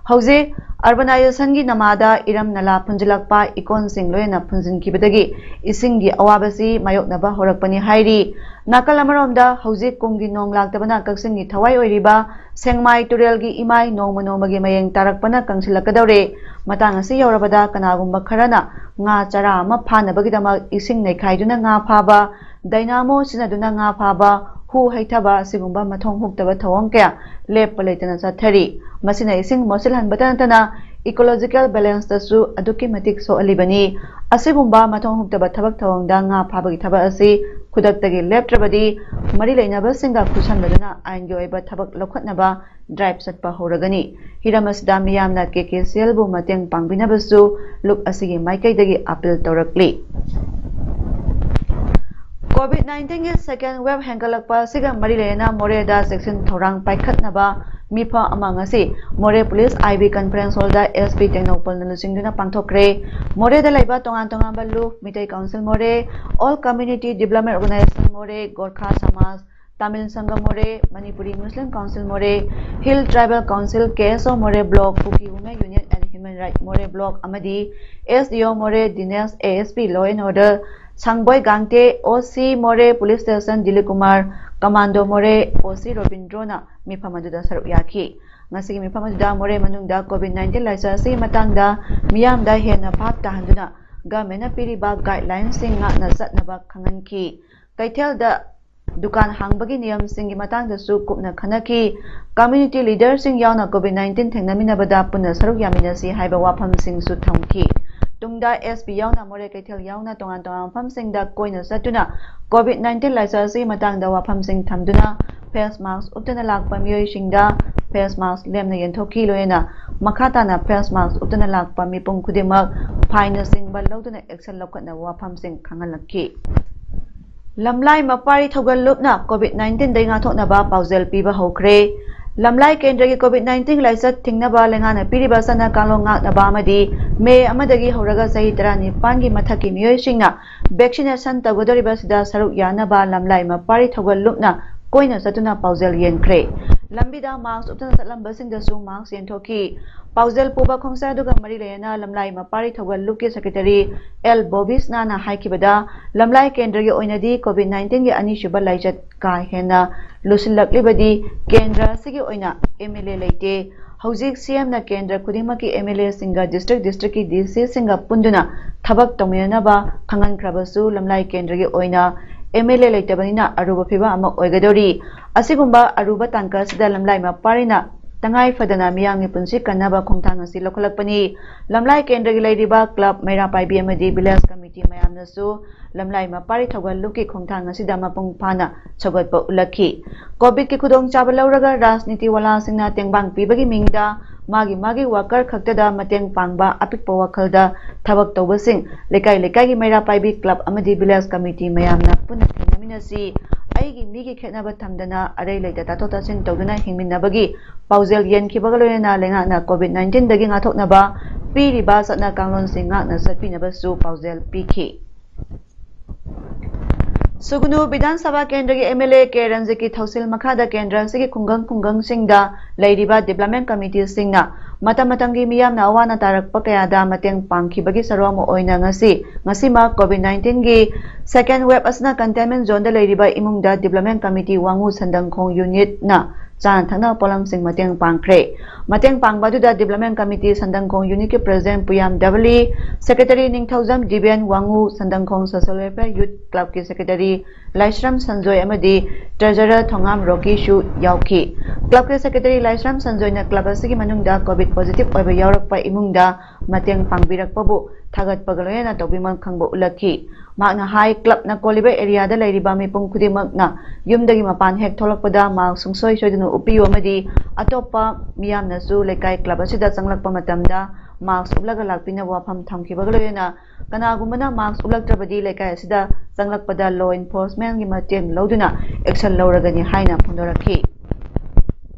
ꯍꯧꯖꯤꯛ urbanization ꯒꯤ ꯅꯃꯥꯗ ꯏꯔꯝ ꯅꯂꯥ ꯐꯨꯟꯖꯤꯜꯂꯛꯄ, ꯏꯀꯣꯟꯁꯤꯡ ꯂꯣꯏꯅ ꯐꯨꯟꯖꯤꯟꯈꯤꯕꯗꯒꯤ ꯏꯁꯤꯡꯒꯤ ꯑꯋꯥꯕꯁꯤ ꯃꯥꯌꯣꯛꯅꯕ ꯍꯧꯔꯛꯄꯅꯤ ꯍꯥꯏꯔꯤ꯫ ꯅꯥꯀꯜ ꯑꯃꯔꯣꯝꯗ ꯍꯧꯖꯤꯛ ꯀꯨꯝꯒꯤ ꯅꯣꯡ ꯂꯥꯛꯇꯕꯅ ꯀꯛꯆꯤꯡꯒꯤ ꯊꯋꯥꯏ ꯑꯣꯏꯔꯤꯕ ꯁꯦꯡꯃꯥꯏ ꯇꯨꯔꯦꯜꯒꯤ ꯏꯃꯥꯏ ꯅꯣꯡꯃ ꯅꯣꯡꯃꯒꯤ ꯃꯌꯦꯡ ꯇꯥꯔꯛꯄꯅ ꯀꯪꯁꯤꯜꯂꯛꯀꯗꯧꯔꯦ꯫ ꯃꯇꯥꯡ ꯑꯁꯤ ꯌꯧꯔꯕꯗ ꯀꯅꯥꯒꯨꯝꯕ ꯈꯔꯅ ꯉꯥ ꯆꯔꯥ ꯑꯃ ꯐꯥꯅꯕꯒꯤꯗꯃꯛ ꯏꯁꯤꯡ ꯅꯩꯈꯥꯏꯗꯨꯅ ꯉꯥ ꯐꯥꯕ, dynamo ꯁꯤꯖꯤꯟꯅꯗꯨꯅ ꯉꯥ ꯐꯥꯕ, ꯍꯨ ꯍꯩꯊꯕ ꯑꯁꯤꯒꯨꯝꯕ ꯃꯊꯣꯡ ꯍꯨꯛꯇꯕ ꯊꯧꯑꯣꯡ ꯀꯌꯥ ꯂꯦꯞꯄ ꯂꯩꯇꯅ ꯆꯠꯊꯔꯤ꯫ ꯃꯁꯤꯅ ꯏꯁꯤꯡ ꯃꯣꯠꯁꯤꯜꯍꯟꯕꯇ ꯅꯠꯇꯅ ecological balance ꯇꯁꯨ ꯑꯗꯨꯛꯀꯤ ꯃꯇꯤꯛ ꯁꯣꯛꯍꯜꯂꯤꯕꯅꯤ꯫ ꯑꯁꯤꯒꯨꯝꯕ ꯃꯊꯣꯡ ꯍꯨꯛꯇꯕ ꯊꯕꯛ ꯊꯧꯑꯣꯡꯗ ꯉꯥ ꯐꯥꯕꯒꯤ ꯊꯕꯛ ꯑꯁꯤ ꯈꯨꯗꯛꯇꯒꯤ ꯂꯦꯞꯇ꯭ꯔꯕꯗꯤ ꯃꯔꯤ ꯂꯩꯅꯕꯁꯤꯡꯒ ꯈꯨꯠꯁꯝꯅꯗꯨꯅ ꯑꯥꯏꯟꯒꯤ ꯑꯣꯏꯕ ꯊꯕꯛ ꯂꯧꯈꯠꯅꯕ drive ꯆꯠꯄ ꯍꯧꯔꯒꯅꯤ꯫ ꯍꯤꯔꯝ ꯑꯁꯤꯗ ꯃꯤꯌꯥꯝꯅ KKCL ꯕꯨ ꯃꯇꯦꯡ ꯄꯥꯡꯕꯤꯅꯕꯁꯨ ꯂꯨꯞ ꯑꯁꯤꯒꯤ ꯃꯥꯏꯀꯩꯗꯒꯤ appeal ꯇꯧꯔꯛꯂꯤ꯫ COVID nineteen ꯒꯤ second wave ꯍꯦꯟꯒꯠꯂꯛꯄ ꯑꯁꯤꯒ ꯃꯔꯤ ꯂꯩꯅꯅ ꯃꯣꯔꯦꯗ ꯆꯦꯛꯁꯤꯟ ꯊꯧꯔꯥꯡ ꯄꯥꯏꯈꯠꯅꯕ ꯃꯤꯐꯝ ꯑꯃ ꯉꯁꯤ ꯃꯣꯔꯦ police I B conference hall the SP ꯇꯦꯡꯅꯧꯄꯜꯅ ꯂꯨꯆꯤꯡꯗꯨꯅ ꯄꯥꯡꯊꯣꯛꯈ꯭ꯔꯦ꯫ ꯃꯣꯔꯦꯗ ꯂꯩꯕ ꯇꯣꯉꯥꯟ ꯇꯣꯉꯥꯟꯕ ꯂꯨꯞ, ꯃꯤꯇꯩ council ꯃꯣꯔꯦ, All Community Development Organisation ꯃꯣꯔꯦ, ꯒꯣꯔꯈꯥ ꯁꯃꯥꯖ, ꯇꯥꯃꯤꯜ ꯁꯪꯒꯝ ꯃꯣꯔꯦ, ꯃꯅꯤꯄꯨꯔꯤ ꯃꯨꯁꯂꯤꯝ council ꯃꯣꯔꯦ, Hill Tribal Council, KSO ꯃꯣꯔꯦ block, Kuki Women Union and Human Right ꯃꯣꯔꯦ block ꯑꯃꯗꯤ SDO ꯃꯣꯔꯦ ꯗꯤꯅꯦꯁ, ASP law and order ꯁꯪꯕꯣꯏ ꯒꯥꯡꯇꯦ, OC ꯃꯣꯔꯦ police station Dilip Kumar, commando ꯃꯣꯔꯦ OC ꯔꯣꯕꯤꯟꯗ꯭ꯔꯣꯅ ꯃꯤꯐꯝ ꯑꯗꯨꯗ ꯁꯔꯨꯛ ꯌꯥꯈꯤ꯫ ꯉꯁꯤꯒꯤ ꯃꯤꯐꯝ ꯑꯗꯨꯗ ꯃꯣꯔꯦ ꯃꯅꯨꯡꯗ COVID nineteen ꯂꯥꯏꯆꯠ ꯑꯁꯤꯒꯤ ꯃꯇꯥꯡꯗ ꯃꯤꯌꯥꯝꯗ ꯍꯦꯟꯅ ꯚꯥꯞ ꯇꯥꯍꯟꯗꯨꯅ government ꯅ ꯄꯤꯔꯤꯕ guideline ꯁꯤꯡ ꯉꯥꯛꯅ ꯆꯠꯅꯕ ꯈꯪꯍꯟꯈꯤ꯫ ꯀꯩꯊꯦꯜꯗ ꯗꯨꯀꯥꯟ ꯍꯥꯡꯕꯒꯤ ꯅꯤꯌꯝꯁꯤꯡꯒꯤ ꯃꯇꯥꯡꯗꯁꯨ ꯀꯨꯞꯅ ꯈꯟꯅꯈꯤ꯫ Community leader ꯁꯤꯡ ꯌꯥꯎꯅ COVID nineteen ꯊꯦꯡꯅꯃꯤꯟꯅꯕꯗ ꯄꯨꯟꯅ ꯁꯔꯨꯛ ꯌꯥꯃꯤꯟꯅꯁꯤ ꯍꯥꯏꯕ ꯋꯥꯐꯝꯁꯤꯡꯁꯨ ꯊꯝꯈꯤ꯫ ꯇꯨꯡꯗ SP ꯌꯥꯎꯅ ꯃꯣꯔꯦ ꯀꯩꯊꯦꯜ ꯌꯥꯎꯅ ꯇꯣꯉꯥꯟ ꯇꯣꯉꯥꯟꯕ ꯃꯐꯝꯁꯤꯡꯗ ꯀꯣꯏꯅ ꯆꯠꯇꯨꯅ COVID nineteen ꯂꯥꯏꯆꯠ ꯑꯁꯤꯒꯤ ꯃꯇꯥꯡꯗ ꯋꯥꯐꯝꯁꯤꯡ ꯊꯝꯗꯨꯅ face mask ꯎꯞꯇꯅ ꯂꯥꯛꯄ ꯃꯤꯑꯣꯏꯁꯤꯡꯗ face mask ꯂꯦꯝꯅ ꯌꯦꯟꯊꯣꯛꯈꯤ꯫ ꯂꯣꯏꯅꯅ ꯃꯈꯥ ꯇꯥꯅ face mask ꯎꯞꯇꯅ ꯂꯥꯛꯄ ꯃꯤꯄꯨꯝ ꯈꯨꯗꯤꯡꯃꯛ fine ꯅꯆꯤꯡꯕ ꯂꯧꯗꯨꯅ action ꯂꯧꯈꯠꯅꯕ ꯋꯥꯐꯝꯁꯤꯡ ꯈꯪꯍꯜꯂꯛꯈꯤ꯫ ꯂꯝꯂꯥꯏ ꯃꯄꯥꯔꯤ ꯊꯧꯒꯜ ꯂꯨꯞꯅ COVID nineteen ꯗꯒꯤ ꯉꯥꯛꯊꯣꯛꯅꯕ ꯄꯥꯎꯖꯦꯜ ꯄꯤꯕ ꯍꯧꯈ꯭ꯔꯦ꯫ ꯂꯝꯂꯥꯏ ꯀꯦꯟꯗ꯭ꯔꯒꯤ COVID nineteen ꯂꯥꯏꯆꯠ ꯊꯤꯡꯅꯕ ꯂꯩꯉꯥꯛꯅ ꯄꯤꯔꯤꯕ ꯆꯠꯅ ꯀꯥꯡꯂꯣꯟ ꯉꯥꯛꯅꯕ ꯑꯃꯗꯤ ꯃꯦ ꯑꯃꯗꯒꯤ ꯍꯧꯔꯒ ꯆꯍꯤ ꯇꯔꯥꯅꯤꯄꯥꯟꯒꯤ ꯃꯊꯛꯀꯤ ꯃꯤꯑꯣꯏꯁꯤꯡꯅ vaccination ꯇꯧꯒꯗꯧꯔꯤꯕꯁꯤꯗ ꯁꯔꯨꯛ ꯌꯥꯅꯕ ꯂꯝꯂꯥꯏ ꯃꯄꯥꯔꯤ ꯊꯧꯒꯜ ꯂꯨꯞꯅ ꯀꯣꯏꯅ ꯆꯠꯇꯨꯅ ꯄꯥꯎꯖꯦꯜ ꯌꯦꯟꯈ꯭ꯔꯦ꯫ ꯂꯝꯕꯤꯗ mask ꯎꯞꯇꯨꯅ ꯆꯠꯂꯝꯕꯁꯤꯡꯗꯁꯨ mask ꯌꯦꯟꯊꯣꯛꯈꯤ꯫ ꯄꯥꯎꯖꯦꯜ ꯄꯨꯕ ꯈꯣꯡꯆꯥꯏ ꯑꯗꯨꯒ ꯃꯔꯤ ꯂꯩꯅꯅ ꯂꯝꯂꯥꯏ ꯃꯄꯥꯔꯤ ꯊꯧꯒꯜ ꯂꯨꯞꯀꯤ secretary ꯑꯦꯜ ꯕꯣꯕꯤꯁꯅꯥꯅ ꯍꯥꯏꯈꯤꯕꯗ, ꯂꯝꯂꯥꯏ ꯀꯦꯟꯗ꯭ꯔꯒꯤ ꯑꯣꯏꯅꯗꯤ COVID nineteenꯒꯤ ꯑꯅꯤꯁꯨꯕ ꯂꯥꯏꯆꯠ ꯀꯥ ꯍꯦꯟꯅ ꯂꯨꯁꯤꯜꯂꯛꯂꯤꯕꯗꯤ ꯀꯦꯟꯗ꯭ꯔ ꯑꯁꯤꯒꯤ ꯑꯣꯏꯅ MLA ꯂꯩꯇꯦ꯫ ꯍꯧꯖꯤꯛ CMꯅ ꯀꯦꯟꯗ꯭ꯔ ꯈꯨꯗꯤꯡꯃꯛꯀꯤ MLAꯁꯤꯡꯒ district districtꯀꯤ DCꯁꯤꯡꯒ ꯄꯨꯟꯗꯨꯅ ꯊꯕꯛ ꯇꯧꯃꯤꯟꯅꯅꯕ ꯈꯪꯍꯟꯈ꯭ꯔꯕꯁꯨ, ꯂꯝꯂꯥꯏ ꯀꯦꯟꯗ꯭ꯔꯒꯤ ꯑꯣꯏꯅ MLA ꯂꯩꯇꯕꯅꯤꯅ ꯑꯔꯨꯕ ꯐꯤꯕꯝ ꯑꯃ ꯑꯣꯏꯒꯗꯧꯔꯤ꯫ ꯑꯁꯤꯒꯨꯝꯕ ꯑꯔꯨꯕ ꯇꯥꯡꯀꯛ ꯑꯁꯤꯗ ꯂꯝꯂꯥꯏ ꯃꯄꯥꯔꯤꯅ ꯇꯉꯥꯏ ꯐꯗꯅ ꯃꯤꯌꯥꯝꯒꯤ ꯄꯨꯟꯁꯤ ꯀꯟꯅꯕ ꯈꯣꯡꯊꯥꯡ ꯑꯁꯤ ꯂꯧꯈꯠꯂꯛꯄꯅꯤ꯫ ꯂꯝꯂꯥꯏ ꯀꯦꯟꯗ꯭ꯔꯒꯤ ꯂꯩꯔꯤꯕ club, ꯃꯩꯔꯥ ꯄꯥꯏꯕꯤ ꯑꯃꯗꯤ village committee ꯃꯌꯥꯝꯅꯁꯨ ꯂꯝꯂꯥꯏ ꯃꯄꯥꯔꯤ ꯊꯧꯒꯜ ꯂꯨꯞꯀꯤ ꯈꯣꯡꯊꯥꯡ ꯑꯁꯤꯗ ꯃꯄꯨꯡ ꯐꯥꯅ ꯁꯧꯒꯠꯄ ꯎꯠꯂꯛꯈꯤ꯫ COVIDꯀꯤ ꯈꯨꯗꯣꯡꯆꯥꯕ ꯂꯧꯔꯒ ꯔꯥꯖꯅꯤꯇꯤ ꯋꯥꯂꯥꯁꯤꯡꯅ ꯇꯦꯡꯕꯥꯡ ꯄꯤꯕꯒꯤ ꯃꯤꯡꯗ ꯃꯥꯒꯤ ꯃꯥꯒꯤ worker ꯈꯛꯇꯗ ꯃꯇꯦꯡ ꯄꯥꯡꯕ ꯑꯄꯤꯛꯄ ꯋꯥꯈꯜꯗ ꯊꯕꯛ ꯇꯧꯕꯁꯤꯡ, ꯂꯩꯀꯥꯏ ꯂꯩꯀꯥꯏꯒꯤ ꯃꯩꯔꯥ ꯄꯥꯏꯕꯤ club ꯑꯃꯗꯤ village committee ꯃꯌꯥꯝꯅ ꯄꯨꯟꯅ ꯊꯦꯡꯅꯃꯤꯟꯅꯁꯤ꯫ ꯑꯩꯒꯤ ꯃꯤꯒꯤ ꯈꯦꯠꯅꯕ ꯊꯝꯗꯅ ꯑꯔꯩ ꯂꯩꯇ ꯇꯥꯊꯣꯛ ꯇꯥꯁꯤꯟ ꯇꯧꯗꯨꯅ ꯍꯤꯡꯃꯤꯟꯅꯕꯒꯤ ꯄꯥꯎꯖꯦꯜ ꯌꯦꯟꯈꯤꯕꯒ ꯂꯣꯏꯅꯅ ꯂꯩꯉꯥꯛꯅ COVID nineteenꯗꯒꯤ ꯉꯥꯛꯊꯣꯛꯅꯕ ꯄꯤꯔꯤꯕ ꯆꯠꯅ ꯀꯥꯡꯂꯣꯟꯁꯤꯡ ꯉꯥꯛꯅ ꯆꯠꯄꯤꯅꯕꯁꯨ ꯄꯥꯎꯖꯦꯜ ꯄꯤꯈꯤ꯫ ꯁꯨꯒꯅꯨ ꯕꯤꯙꯥꯟ ꯁꯚꯥ ꯀꯦꯟꯗ꯭ꯔꯒꯤ MLA ꯀꯦ ꯔꯟꯖꯤꯠꯀꯤ ꯊꯧꯁꯤꯜ ꯃꯈꯥꯗ ꯀꯦꯟꯗ꯭ꯔ ꯑꯁꯤꯒꯤ ꯈꯨꯡꯒꯪ ꯈꯨꯡꯒꯪꯁꯤꯡꯗ ꯂꯩꯔꯤꯕ development committeeꯁꯤꯡꯅ ꯃꯇꯝ ꯃꯇꯝꯒꯤ ꯃꯤꯌꯥꯝꯅ ꯑꯋꯥ ꯑꯅꯥ ꯇꯥꯔꯛꯄ ꯀꯌꯥꯗ ꯃꯇꯦꯡ ꯄꯥꯡꯈꯤꯕꯒꯤ ꯁꯔꯨꯛ ꯑꯃ ꯑꯣꯏꯅ ꯉꯁꯤ, ꯉꯁꯤꯃꯛ COVID nineteenꯒꯤ second wave ꯑꯁꯤꯅ containment zoneꯗ ꯂꯩꯔꯤꯕ ꯏꯃꯨꯡꯗ development committee ꯋꯥꯉꯨ ꯁꯟꯗꯪꯈꯣꯡ unitꯅ ꯆꯥꯅ ꯊꯛꯅꯕ ꯄꯣꯠꯂꯝꯁꯤꯡ ꯃꯇꯦꯡ ꯄꯥꯡꯈ꯭ꯔꯦ꯫ ꯃꯇꯦꯡ ꯄꯥꯡꯕ ꯑꯗꯨꯗ development committee ꯁꯟꯗꯪꯈꯣꯡ unitꯀꯤ president ꯄꯨꯌꯥꯝ ꯗꯕꯂꯤ, secretary ꯅꯤꯡꯊꯧꯖꯝ Diben ꯋꯥꯉꯨ, ꯁꯟꯗꯪꯈꯣꯡ social welfare youth clubꯀꯤ secretary ꯂꯥꯏꯁ꯭ꯔꯝ ꯁꯟꯖꯣꯏ ꯑꯃꯗꯤ treasurer ꯊꯣꯉꯥꯝ ꯔꯣꯀꯤꯁꯨ ꯌꯥꯎꯈꯤ꯫ Clubꯀꯤ secretary ꯂꯥꯏꯁ꯭ꯔꯝ ꯁꯟꯖꯣꯏꯅ club ꯑꯁꯤꯒꯤ ꯃꯅꯨꯡꯗ COVID positive ꯑꯣꯏꯕ ꯌꯥꯎꯔꯛꯄ ꯏꯃꯨꯡꯗ ꯃꯇꯦꯡ ꯄꯥꯡꯕꯤꯔꯛꯄꯕꯨ ꯊꯥꯒꯠꯄꯒ ꯂꯣꯏꯅꯅ ꯇꯧꯕꯤꯃꯜ ꯈꯪꯕ ꯎꯠꯂꯛꯈꯤ꯫ ꯃꯍꯥꯛꯅ ꯍꯥꯏ, clubꯅ ꯀꯣꯜꯂꯤꯕ areaꯗ ꯂꯩꯔꯤꯕ ꯃꯤꯄꯨꯝ ꯈꯨꯗꯤꯡꯃꯛꯅ ꯌꯨꯝꯗꯒꯤ ꯃꯄꯥꯟ ꯍꯦꯛ ꯊꯣꯛꯂꯛꯄꯗ mask ꯁꯨꯡꯁꯣꯏ ꯁꯣꯏꯗꯅ ꯎꯞꯄꯤꯌꯨ ꯑꯃꯗꯤ ꯑꯇꯣꯞꯄ ꯃꯤꯌꯥꯝꯅꯁꯨ ꯂꯩꯀꯥꯏ club ꯑꯁꯤꯗ ꯆꯪꯂꯛꯄ ꯃꯇꯝꯗ mask ꯎꯞꯂꯒ ꯂꯥꯛꯄꯤꯅꯕ ꯋꯥꯐꯝ ꯊꯝꯈꯤꯕꯒ ꯂꯣꯏꯅꯅ ꯀꯅꯥꯒꯨꯝꯕꯅ mask ꯎꯞꯂꯛꯇ꯭ꯔꯕꯗꯤ ꯂꯩꯀꯥꯏ ꯑꯁꯤꯗ ꯆꯪꯂꯛꯄꯗ law enforcementꯀꯤ ꯃꯇꯦꯡ ꯂꯧꯗꯨꯅ action ꯂꯧꯔꯒꯅꯤ ꯍꯥꯏꯅ ꯐꯣꯡꯗꯣꯔꯛꯈꯤ꯫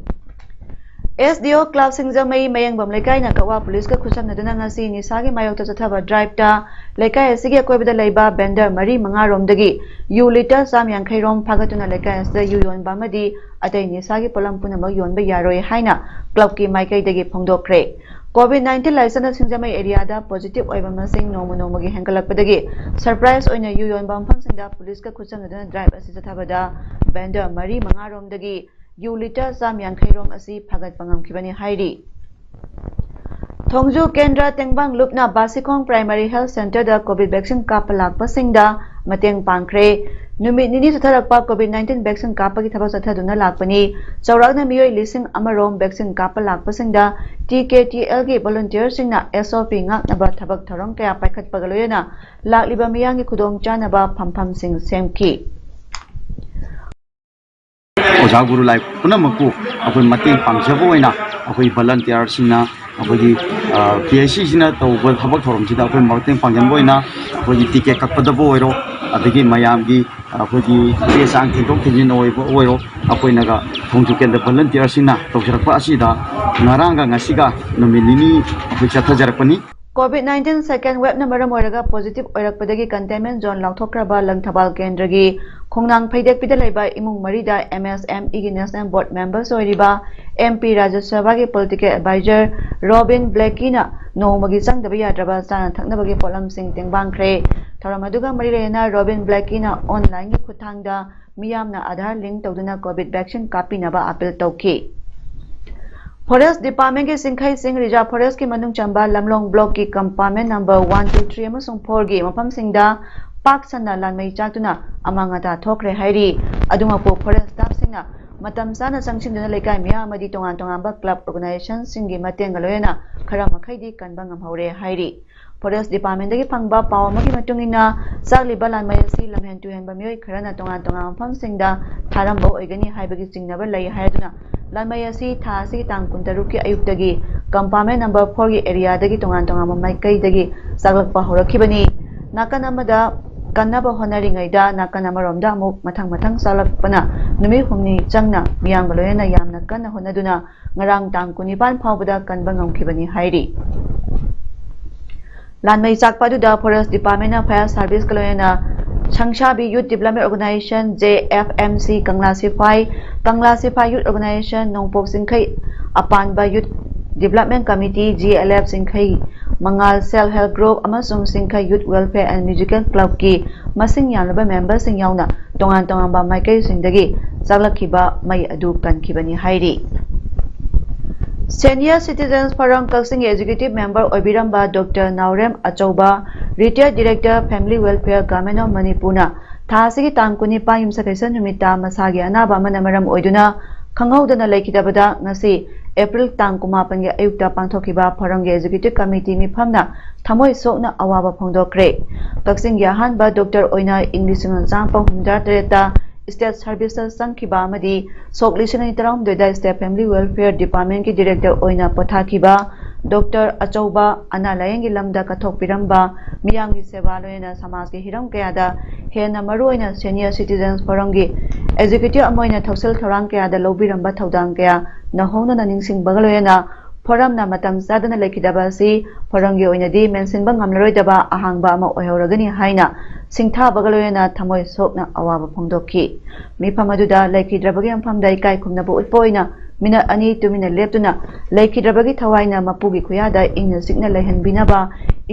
ꯑꯦꯁ ꯗꯤ ꯑꯣ ꯀ꯭ꯂꯕ ꯁꯤꯡꯖꯃꯩ ꯃꯌꯦꯡꯕꯝ ꯂꯩꯀꯥꯏꯅ ꯀꯛꯋꯥ ꯄꯨꯂꯤꯁꯀ ꯈꯨꯠꯁꯝꯅꯗꯨꯅ ꯉꯁꯤ ꯅꯤꯁꯥꯒꯤ ꯃꯥꯌꯣꯛꯇ ꯆꯠꯊꯕ ꯗ꯭ꯔꯥꯏꯚꯇ ꯂꯩꯀꯥꯏ ꯑꯁꯤꯒꯤ ꯑꯀꯣꯏꯕꯗ ꯂꯩꯕ ꯚꯦꯟꯗꯔ ꯃꯔꯤ ꯃꯉꯥꯔꯣꯝꯗꯒꯤ ꯌꯨ ꯂꯤꯇꯔ ꯆꯥꯝ ꯌꯥꯡꯈꯩ ꯔꯣꯝ ꯐꯥꯒꯠꯇꯨꯅ ꯂꯩꯀꯥꯏ ꯑꯁꯤꯗ ꯌꯨ ꯌꯣꯟꯕ ꯑꯃꯗꯤ ꯑꯇꯩ ꯅꯤꯁꯥꯒꯤ ꯄꯣꯠꯂꯝ ꯄꯨꯝꯅꯃꯛ ꯌꯣꯟꯕ ꯌꯥꯔꯣꯏ ꯍꯥꯏꯅ ꯀ꯭ꯂꯕꯀꯤ ꯃꯥꯏꯀꯩꯗꯒꯤ ꯐꯣꯡꯗꯣꯛꯈ꯭ꯔꯦ꯫ ꯀꯣꯚꯤꯗ ꯅꯥꯏꯟꯇꯤꯟ ꯂꯥꯏꯆꯠꯅ ꯁꯤꯡꯖꯃꯩ ꯑꯦꯔꯤꯌꯥꯗ ꯄꯣꯖꯤꯇꯤꯚ ꯑꯣꯏꯕ ꯃꯁꯤꯡ ꯅꯣꯡꯃ ꯅꯣꯡꯃꯒꯤ ꯍꯦꯟꯒꯠꯂꯛꯄꯗꯒꯤ ꯁꯔꯄ꯭ꯔꯥꯏꯖ ꯑꯣꯏꯅ ꯌꯨ ꯌꯣꯟꯕ ꯃꯐꯝꯁꯤꯡꯗ ꯄꯨꯂꯤꯁꯀ ꯈꯨꯠꯁꯝꯅꯗꯨꯅ ꯗ꯭ꯔꯥꯏꯚ ꯑꯁꯤ ꯆꯠꯊꯕꯗ ꯚꯦꯟꯗꯔ ꯃꯔꯤ ꯃꯉꯥꯔꯣꯝꯗꯒꯤ ꯌꯨ ꯂꯤꯇꯔ ꯆꯥꯝ ꯌꯥꯡꯈꯩ ꯔꯣꯝ ꯑꯁꯤ ꯐꯥꯒꯠꯄ ꯉꯝꯈꯤꯕꯅꯤ ꯍꯥꯏꯔꯤ꯫ ꯊꯣꯡꯖꯨ ꯀꯦꯟꯗ꯭ꯔ ꯇꯦꯡꯕꯥꯡ ꯂꯨꯞꯅ ꯕꯥꯁꯤꯈꯣꯡ ꯄ꯭ꯔꯥꯏꯃꯥꯔꯤ ꯍꯦꯜꯊ ꯁꯦꯟꯇꯔꯗ ꯀꯣꯚꯤꯗ ꯚꯦꯛꯁꯤꯟ ꯀꯥꯞꯄ ꯂꯥꯛꯄꯁꯤꯡꯗ ꯃꯇꯦꯡ ꯄꯥꯡꯈ꯭ꯔꯦ꯫ ꯅꯨꯃꯤꯠ ꯅꯤꯅꯤ ꯆꯠꯊꯔꯛꯄ ꯀꯣꯚꯤꯗ ꯅꯥꯏꯟꯇꯤꯟ ꯚꯦꯛꯁꯤꯟ ꯀꯥꯞꯄꯒꯤ ꯊꯕꯛ ꯆꯠꯊꯗꯨꯅ ꯂꯥꯛꯄꯅꯤ꯫ ꯆꯥꯎꯔꯥꯛꯅ ꯃꯤꯑꯣꯏ ꯂꯤꯁꯤꯡ ꯑꯃ ꯔꯣꯝ ꯚꯦꯛꯁꯤꯟ ꯀꯥꯞꯄ ꯂꯥꯛꯄꯁꯤꯡꯗ ꯇꯤ ꯀꯦ ꯇꯤ ꯑꯦꯜꯒꯤ ꯚꯣꯂꯨꯟꯇꯤꯌꯔꯁꯤꯡꯅ ꯑꯦꯁ ꯑꯣ ꯄꯤ ꯉꯥꯛꯅꯕ ꯊꯕꯛ ꯊꯧꯔꯝ ꯀꯌꯥ ꯄꯥꯏꯈꯠꯄꯒ ꯂꯣꯏꯅꯅ ꯂꯥꯛꯂꯤꯕ ꯃꯤꯌꯥꯝꯒꯤ ꯈꯨꯗꯣꯡꯆꯥꯅꯕ ꯐꯝꯐꯝꯁꯤꯡ ꯁꯦꯝꯈꯤ꯫ ꯑꯣꯖꯥ ꯒꯨꯔꯨ ꯂꯥꯏ ꯄꯨꯝꯅꯃꯛꯄꯨ ꯑꯩꯈꯣꯏ ꯃꯇꯦꯡ ꯄꯥꯡꯖꯕ ꯑꯣꯏꯅ ꯑꯩꯈꯣꯏ ꯚꯣꯂꯟꯇꯤꯌꯔꯁꯤꯡꯅ ꯑꯩꯈꯣꯏꯒꯤ ꯄꯤ ꯑꯩꯆ ꯁꯤꯁꯤꯅ ꯇꯧꯕ ꯊꯕꯛ ꯊꯧꯔꯝꯁꯤꯗ ꯑꯩꯈꯣꯏ ꯃꯇꯦꯡ ꯄꯥꯡꯖꯟꯕ ꯑꯣꯏꯅ ꯑꯩꯈꯣꯏꯒꯤ ꯇꯤꯀꯦꯠ ꯀꯛꯄꯗꯕꯨ ꯑꯣꯏꯔꯣ, ꯑꯗꯒꯤ ꯃꯌꯥꯝꯒꯤ ꯑꯩꯈꯣꯏꯒꯤ ꯆꯦ ꯆꯥꯡ ꯊꯤꯟꯗꯣꯛ ꯊꯤꯟꯖꯤꯟ ꯑꯣꯏꯕ ꯑꯣꯏꯔꯣ, ꯑꯩꯈꯣꯏꯅꯒ ꯊꯣꯡꯖꯨ ꯀꯦꯟꯗ꯭ꯔ ꯚꯣꯂꯟꯇꯤꯌꯔꯁꯤꯡꯅ ꯇꯧꯖꯔꯛꯄ ꯑꯁꯤꯗ ꯉꯔꯥꯡꯒ ꯉꯁꯤꯒ ꯅꯨꯃꯤꯠ ꯅꯤꯅꯤ ꯑꯩꯈꯣꯏ ꯆꯠꯊꯖꯔꯛꯄꯅꯤ꯫ ꯀꯣꯚꯤꯗ ꯅꯥꯏꯟꯇꯤꯟ ꯁꯦꯀꯦꯟ ꯋꯦꯕꯅ ꯃꯔꯝ ꯑꯣꯏꯔꯒ ꯄꯣꯖꯤꯇꯤꯚ ꯑꯣꯏꯔꯛꯄꯗꯒꯤ ꯀꯟꯇꯦꯟꯃꯦꯟ ꯖꯣꯟ ꯂꯥꯎꯊꯣꯛꯈ꯭ꯔꯕ ꯂꯪꯊꯕꯥꯜ ꯀꯦꯟꯗ꯭ꯔꯒꯤ ꯈꯣꯡꯅꯥꯡ ꯐꯩꯗꯦꯛꯄꯤꯗ ꯂꯩꯕ ꯏꯃꯨꯡ ꯃꯔꯤꯗ ꯑꯦꯝ ꯑꯦꯁ ꯑꯦꯝ ꯏꯒꯤ ꯅꯦꯁꯅꯦꯜ ꯕꯣꯔꯗ ꯃꯦꯝꯕꯔꯁ ꯑꯣꯏꯔꯤꯕ ꯑꯦꯝ ꯄꯤ ꯔꯥꯖ꯭ꯌ ꯁꯚꯥꯒꯤ ꯄꯣꯂꯤꯇꯤꯀꯦꯜ ꯑꯦꯗꯚꯥꯏꯖꯔ ꯔꯣꯕꯤꯟ ꯕ꯭ꯂꯦꯀꯤꯅ ꯅꯣꯡꯃꯒꯤ ꯆꯪꯗꯕ ꯌꯥꯗ꯭ꯔꯕ ꯆꯥꯅ ꯊꯛꯅꯕꯒꯤ ꯄꯣꯠꯂꯝꯁꯤꯡ ꯇꯦꯡꯕꯥꯡꯈ꯭ꯔꯦ꯫ ꯊꯧꯔꯝ ꯑꯗꯨꯒ ꯃꯔꯤ ꯂꯩꯅꯅ ꯔꯣꯕꯤꯟ ꯕ꯭ꯂꯦꯀꯤꯅ ꯑꯣꯟꯂꯥꯏꯟꯒꯤ ꯈꯨꯠꯊꯥꯡꯗ ꯃꯤꯌꯥꯝꯅ ꯑꯥꯙꯥꯔ ꯂꯤꯡ ꯇꯧꯗꯨꯅ ꯀꯣꯚꯤꯗ ꯚꯦꯛꯁꯤꯟ ꯀꯥꯞꯄꯤꯅꯕ ꯑꯥꯄꯤꯜ ꯇꯧꯈꯤ꯫ ꯐꯣꯔꯦꯁ ꯗꯤꯄꯥꯔꯠꯃꯦꯟꯒꯤ ꯆꯤꯡꯈꯩꯁꯤꯡ ꯔꯤꯖꯥꯔꯚ ꯐꯣꯔꯦꯁꯀꯤ ꯃꯅꯨꯡ ꯆꯟꯕ ꯂꯝꯂꯣꯡ ꯕ꯭ꯂꯣꯛꯀꯤ ꯀꯝꯄꯥꯔꯠꯃꯦꯟ ꯅꯝꯕꯔ ꯋꯥꯟ, ꯇꯨ, ꯊ꯭ꯔꯤ ꯑꯃꯁꯨꯡ ꯐꯣꯔꯒꯤ ꯃꯐꯝꯁꯤꯡꯗ ꯄꯥꯛ ꯁꯟꯅ ꯂꯥꯟꯃꯩ ꯆꯥꯛꯇꯨꯅ ꯑꯃꯥꯡ ꯑꯇꯥ ꯊꯣꯛꯈ꯭ꯔꯦ ꯍꯥꯏꯔꯤ꯫ ꯑꯗꯨꯃꯛꯄꯨ ꯐꯣꯔꯦꯁ ꯁ꯭ꯇꯥꯐꯁꯤꯡꯅ ꯃꯇꯝ ꯆꯥꯅ ꯆꯪꯁꯤꯟꯗꯨꯅ ꯂꯩꯀꯥꯏ ꯃꯤꯌꯥꯝ ꯑꯃꯗꯤ ꯇꯣꯉꯥꯟ ꯇꯣꯉꯥꯟꯕ ꯀ꯭ꯂꯕ ꯑꯣꯔꯒꯅꯥꯏꯖꯦꯁꯟꯁꯤꯡꯒꯤ ꯃꯇꯦꯡꯒ ꯂꯣꯏꯅꯅ ꯈꯔ ꯃꯈꯩꯗꯤ ꯀꯟꯕ ꯉꯝꯍꯧꯔꯦ ꯍꯥꯏꯔꯤ꯫ ꯐꯣꯔꯦꯁ ꯗꯤꯄꯥꯔꯠꯃꯦꯟꯗꯒꯤ ꯐꯪꯕ ꯄꯥꯎ ꯑꯃꯒꯤ ꯃꯇꯨꯡ ꯏꯟꯅ, ꯆꯥꯛꯂꯤꯕ ꯂꯥꯟꯃꯩ ꯑꯁꯤ ꯂꯝꯍꯦꯟ ꯇꯨꯍꯦꯟꯕ ꯃꯤꯑꯣꯏ ꯈꯔꯅ ꯇꯣꯉꯥꯟ ꯇꯣꯉꯥꯟꯕ ꯃꯐꯝꯁꯤꯡꯗ ꯊꯥꯔꯝꯕ ꯑꯣꯏꯒꯅꯤ ꯍꯥꯏꯕꯒꯤ ꯆꯤꯡꯅꯕ ꯂꯩ ꯍꯥꯏꯗꯨꯅ, ꯂꯥꯟꯃꯩ ꯑꯁꯤ ꯊꯥ ꯑꯁꯤꯒꯤ ꯇꯥꯡ ꯀꯨꯟꯇꯔꯨꯛꯀꯤ ꯑꯌꯨꯛꯇꯒꯤ ꯀꯝꯄꯥꯔꯠꯃꯦꯟ ꯅꯝꯕꯔ ꯐꯣꯔꯒꯤ ꯑꯦꯔꯤꯌꯥꯗꯒꯤ ꯇꯣꯉꯥꯟ ꯇꯣꯉꯥꯟꯕ ꯃꯥꯏꯀꯩꯗꯒꯤ ꯆꯥꯛꯂꯛꯄ ꯍꯧꯔꯛꯈꯤꯕꯅꯤ꯫ ꯅꯥꯀꯟ ꯑꯃꯗ, ꯀꯟꯅꯕ ꯍꯣꯠꯅꯔꯤꯉꯩꯗ ꯅꯥꯀꯟ ꯑꯃꯔꯣꯝꯗ ꯑꯃꯨꯛ ꯃꯊꯪ ꯃꯊꯪ ꯆꯥꯎꯂꯛꯄꯅ ꯅꯨꯃꯤꯠ ꯍꯨꯝꯅꯤ ꯆꯪꯅ ꯃꯤꯌꯥꯝꯒ ꯂꯣꯏꯅꯅ ꯌꯥꯝꯅ ꯀꯟꯅ ꯍꯣꯠꯅꯗꯨꯅ ꯉꯔꯥꯡ ꯇꯥꯡ ꯀꯨꯟꯅꯤꯄꯥꯟ ꯐꯥꯎꯕꯗ ꯀꯟꯕ ꯉꯝꯈꯤꯕꯅꯤ ꯍꯥꯏꯔꯤ꯫ ꯂꯥꯟꯃꯩ ꯆꯥꯛꯄ ꯑꯗꯨꯗ Forest Department ꯅ Fire Service ꯀ ꯂꯣꯏꯅꯅ ꯁꯪꯁꯥꯕꯤ Youth Development Organization, J F M C, ꯀꯪꯂꯥ ꯁꯤꯐꯥꯏ, ꯀꯪꯂꯥ ꯁꯤꯐꯥꯏ Youth Organization, ꯅꯣꯡꯄꯣꯛ ꯆꯤꯡꯈꯩ ꯑꯄꯥꯟꯕ Youth Development Committee, G L F, ꯆꯤꯡꯈꯩ ꯃꯉꯥꯜ Self Help Group ꯑꯃꯁꯨꯡ ꯆꯤꯡꯈꯩ Youth Welfare and Musical Club ꯀꯤ ꯃꯁꯤꯡ ꯌꯥꯝꯂꯕ member ꯁꯤꯡ ꯌꯥꯎꯅ ꯇꯣꯉꯥꯟ ꯇꯣꯉꯥꯟꯕ ꯃꯥꯏꯀꯩꯁꯤꯡꯗꯒꯤ ꯆꯥꯛꯂꯛꯈꯤꯕ ꯃꯩ ꯑꯗꯨ ꯀꯟꯈꯤꯕꯅꯤ ꯍꯥꯏꯔꯤ꯫ Senior Citizens Forum ꯀꯛꯆꯤꯡꯒꯤ Executive Member ꯑꯣꯏꯕꯤꯔꯝꯕ Doctor ꯅꯥꯎꯔꯦꯝ ꯑꯆꯧꯕ, Retired Director, Family Welfare, Government of Manipur ꯅ ꯊꯥ ꯑꯁꯤꯒꯤ ꯇꯥꯡ ꯀꯨꯟꯅꯤꯄꯥꯟ ꯌꯨꯝꯁꯀꯩꯁ ꯅꯨꯃꯤꯠꯇ ꯃꯁꯥꯒꯤ ꯑꯅꯥꯕ ꯑꯃꯅ ꯃꯔꯝ ꯑꯣꯏꯗꯨꯅ ꯈꯪꯍꯧꯗꯅ ꯂꯩꯈꯤꯗꯕꯗ ꯉꯁꯤ April ꯇꯥꯡ ꯀꯨꯟꯃꯥꯄꯟꯒꯤ ꯑꯌꯨꯛꯇ ꯄꯥꯡꯊꯣꯛꯈꯤꯕ Forum ꯒꯤ Executive Committee ꯃꯤꯐꯝꯅ ꯊꯃꯣꯏ ꯁꯣꯛꯅ ꯑꯋꯥꯕ ꯐꯣꯡꯗꯣꯛꯈ꯭ꯔꯦ꯫ ꯀꯛꯆꯤꯡꯒꯤ ꯑꯍꯥꯟꯕ doctor ꯑꯣꯏꯅ ꯏꯪ ꯂꯤꯁꯤꯡ ꯑꯃ ꯆꯥꯃꯥꯄꯟ ꯍꯨꯝꯐꯨꯇꯔꯥ ꯇꯔꯦꯠꯇ State Service ꯇ ꯆꯪꯈꯤꯕ ꯑꯃꯗꯤ ꯁꯣꯛ ꯂꯤꯁꯤꯡ ꯑꯅꯤ ꯇꯔꯥꯍꯨꯝꯗꯣꯏꯗ State Family Welfare Department ꯀꯤ Director ꯑꯣꯏꯅ ꯄꯣꯊꯥꯈꯤꯕ Doctor ꯑꯆꯧꯕ, ꯑꯅꯥ ꯂꯥꯌꯦꯡꯒꯤ ꯂꯝꯗ ꯀꯠꯊꯣꯛꯄꯤꯔꯝꯕ, ꯃꯤꯌꯥꯝꯒꯤ ꯁꯦꯕꯥ ꯂꯣꯏꯅꯅ ꯁꯃꯥꯖꯀꯤ ꯍꯤꯔꯝ ꯀꯌꯥꯗ, ꯍꯦꯟꯅ ꯃꯔꯨꯑꯣꯏꯅ Senior Citizens Forum ꯒꯤ Executive ꯑꯃ ꯑꯣꯏꯅ ꯊꯧꯁꯤꯜ ꯊꯧꯔꯥꯡ ꯀꯌꯥꯗ ꯂꯧꯕꯤꯔꯝꯕ ꯊꯧꯗꯥꯡ ꯀꯌꯥ ꯅꯧꯍꯧꯅꯅ ꯅꯤꯡꯁꯤꯡꯕꯒ ꯂꯣꯏꯅꯅ Forum ꯅ ꯃꯇꯝ ꯆꯥꯗꯅ ꯂꯩꯈꯤꯗꯕ ꯑꯁꯤ Forum ꯒꯤ ꯑꯣꯏꯅꯗꯤ ꯃꯦꯟꯁꯤꯟꯕ ꯉꯝꯂꯔꯣꯏꯗꯕ ꯑꯍꯥꯡꯕ ꯑꯃ ꯑꯣꯏꯍꯧꯔꯒꯅꯤ ꯍꯥꯏꯅ ꯁꯤꯡꯊꯥꯕꯒ ꯂꯣꯏꯅꯅ ꯊꯃꯣꯏ ꯁꯣꯛꯅ ꯑꯋꯥꯕ ꯐꯣꯡꯗꯣꯛꯈꯤ꯫ ꯃꯤꯐꯝ ꯑꯗꯨꯗ ꯂꯩꯈꯤꯗ꯭ꯔꯕꯒꯤ ꯃꯐꯝꯗ ꯏꯀꯥꯏ ꯈꯨꯝꯅꯕ ꯎꯠꯄ ꯑꯣꯏꯅ minute ꯑꯅꯤ ꯇꯨꯃꯤꯟꯅ ꯂꯦꯞꯇꯨꯅ ꯂꯩꯈꯤꯗ꯭ꯔꯕꯒꯤ ꯊꯋꯥꯏꯅ ꯃꯄꯨꯒꯤ ꯈꯨꯌꯥꯗ ꯏꯪꯅ ꯆꯤꯛꯅ ꯂꯩꯍꯟꯕꯤꯅꯕ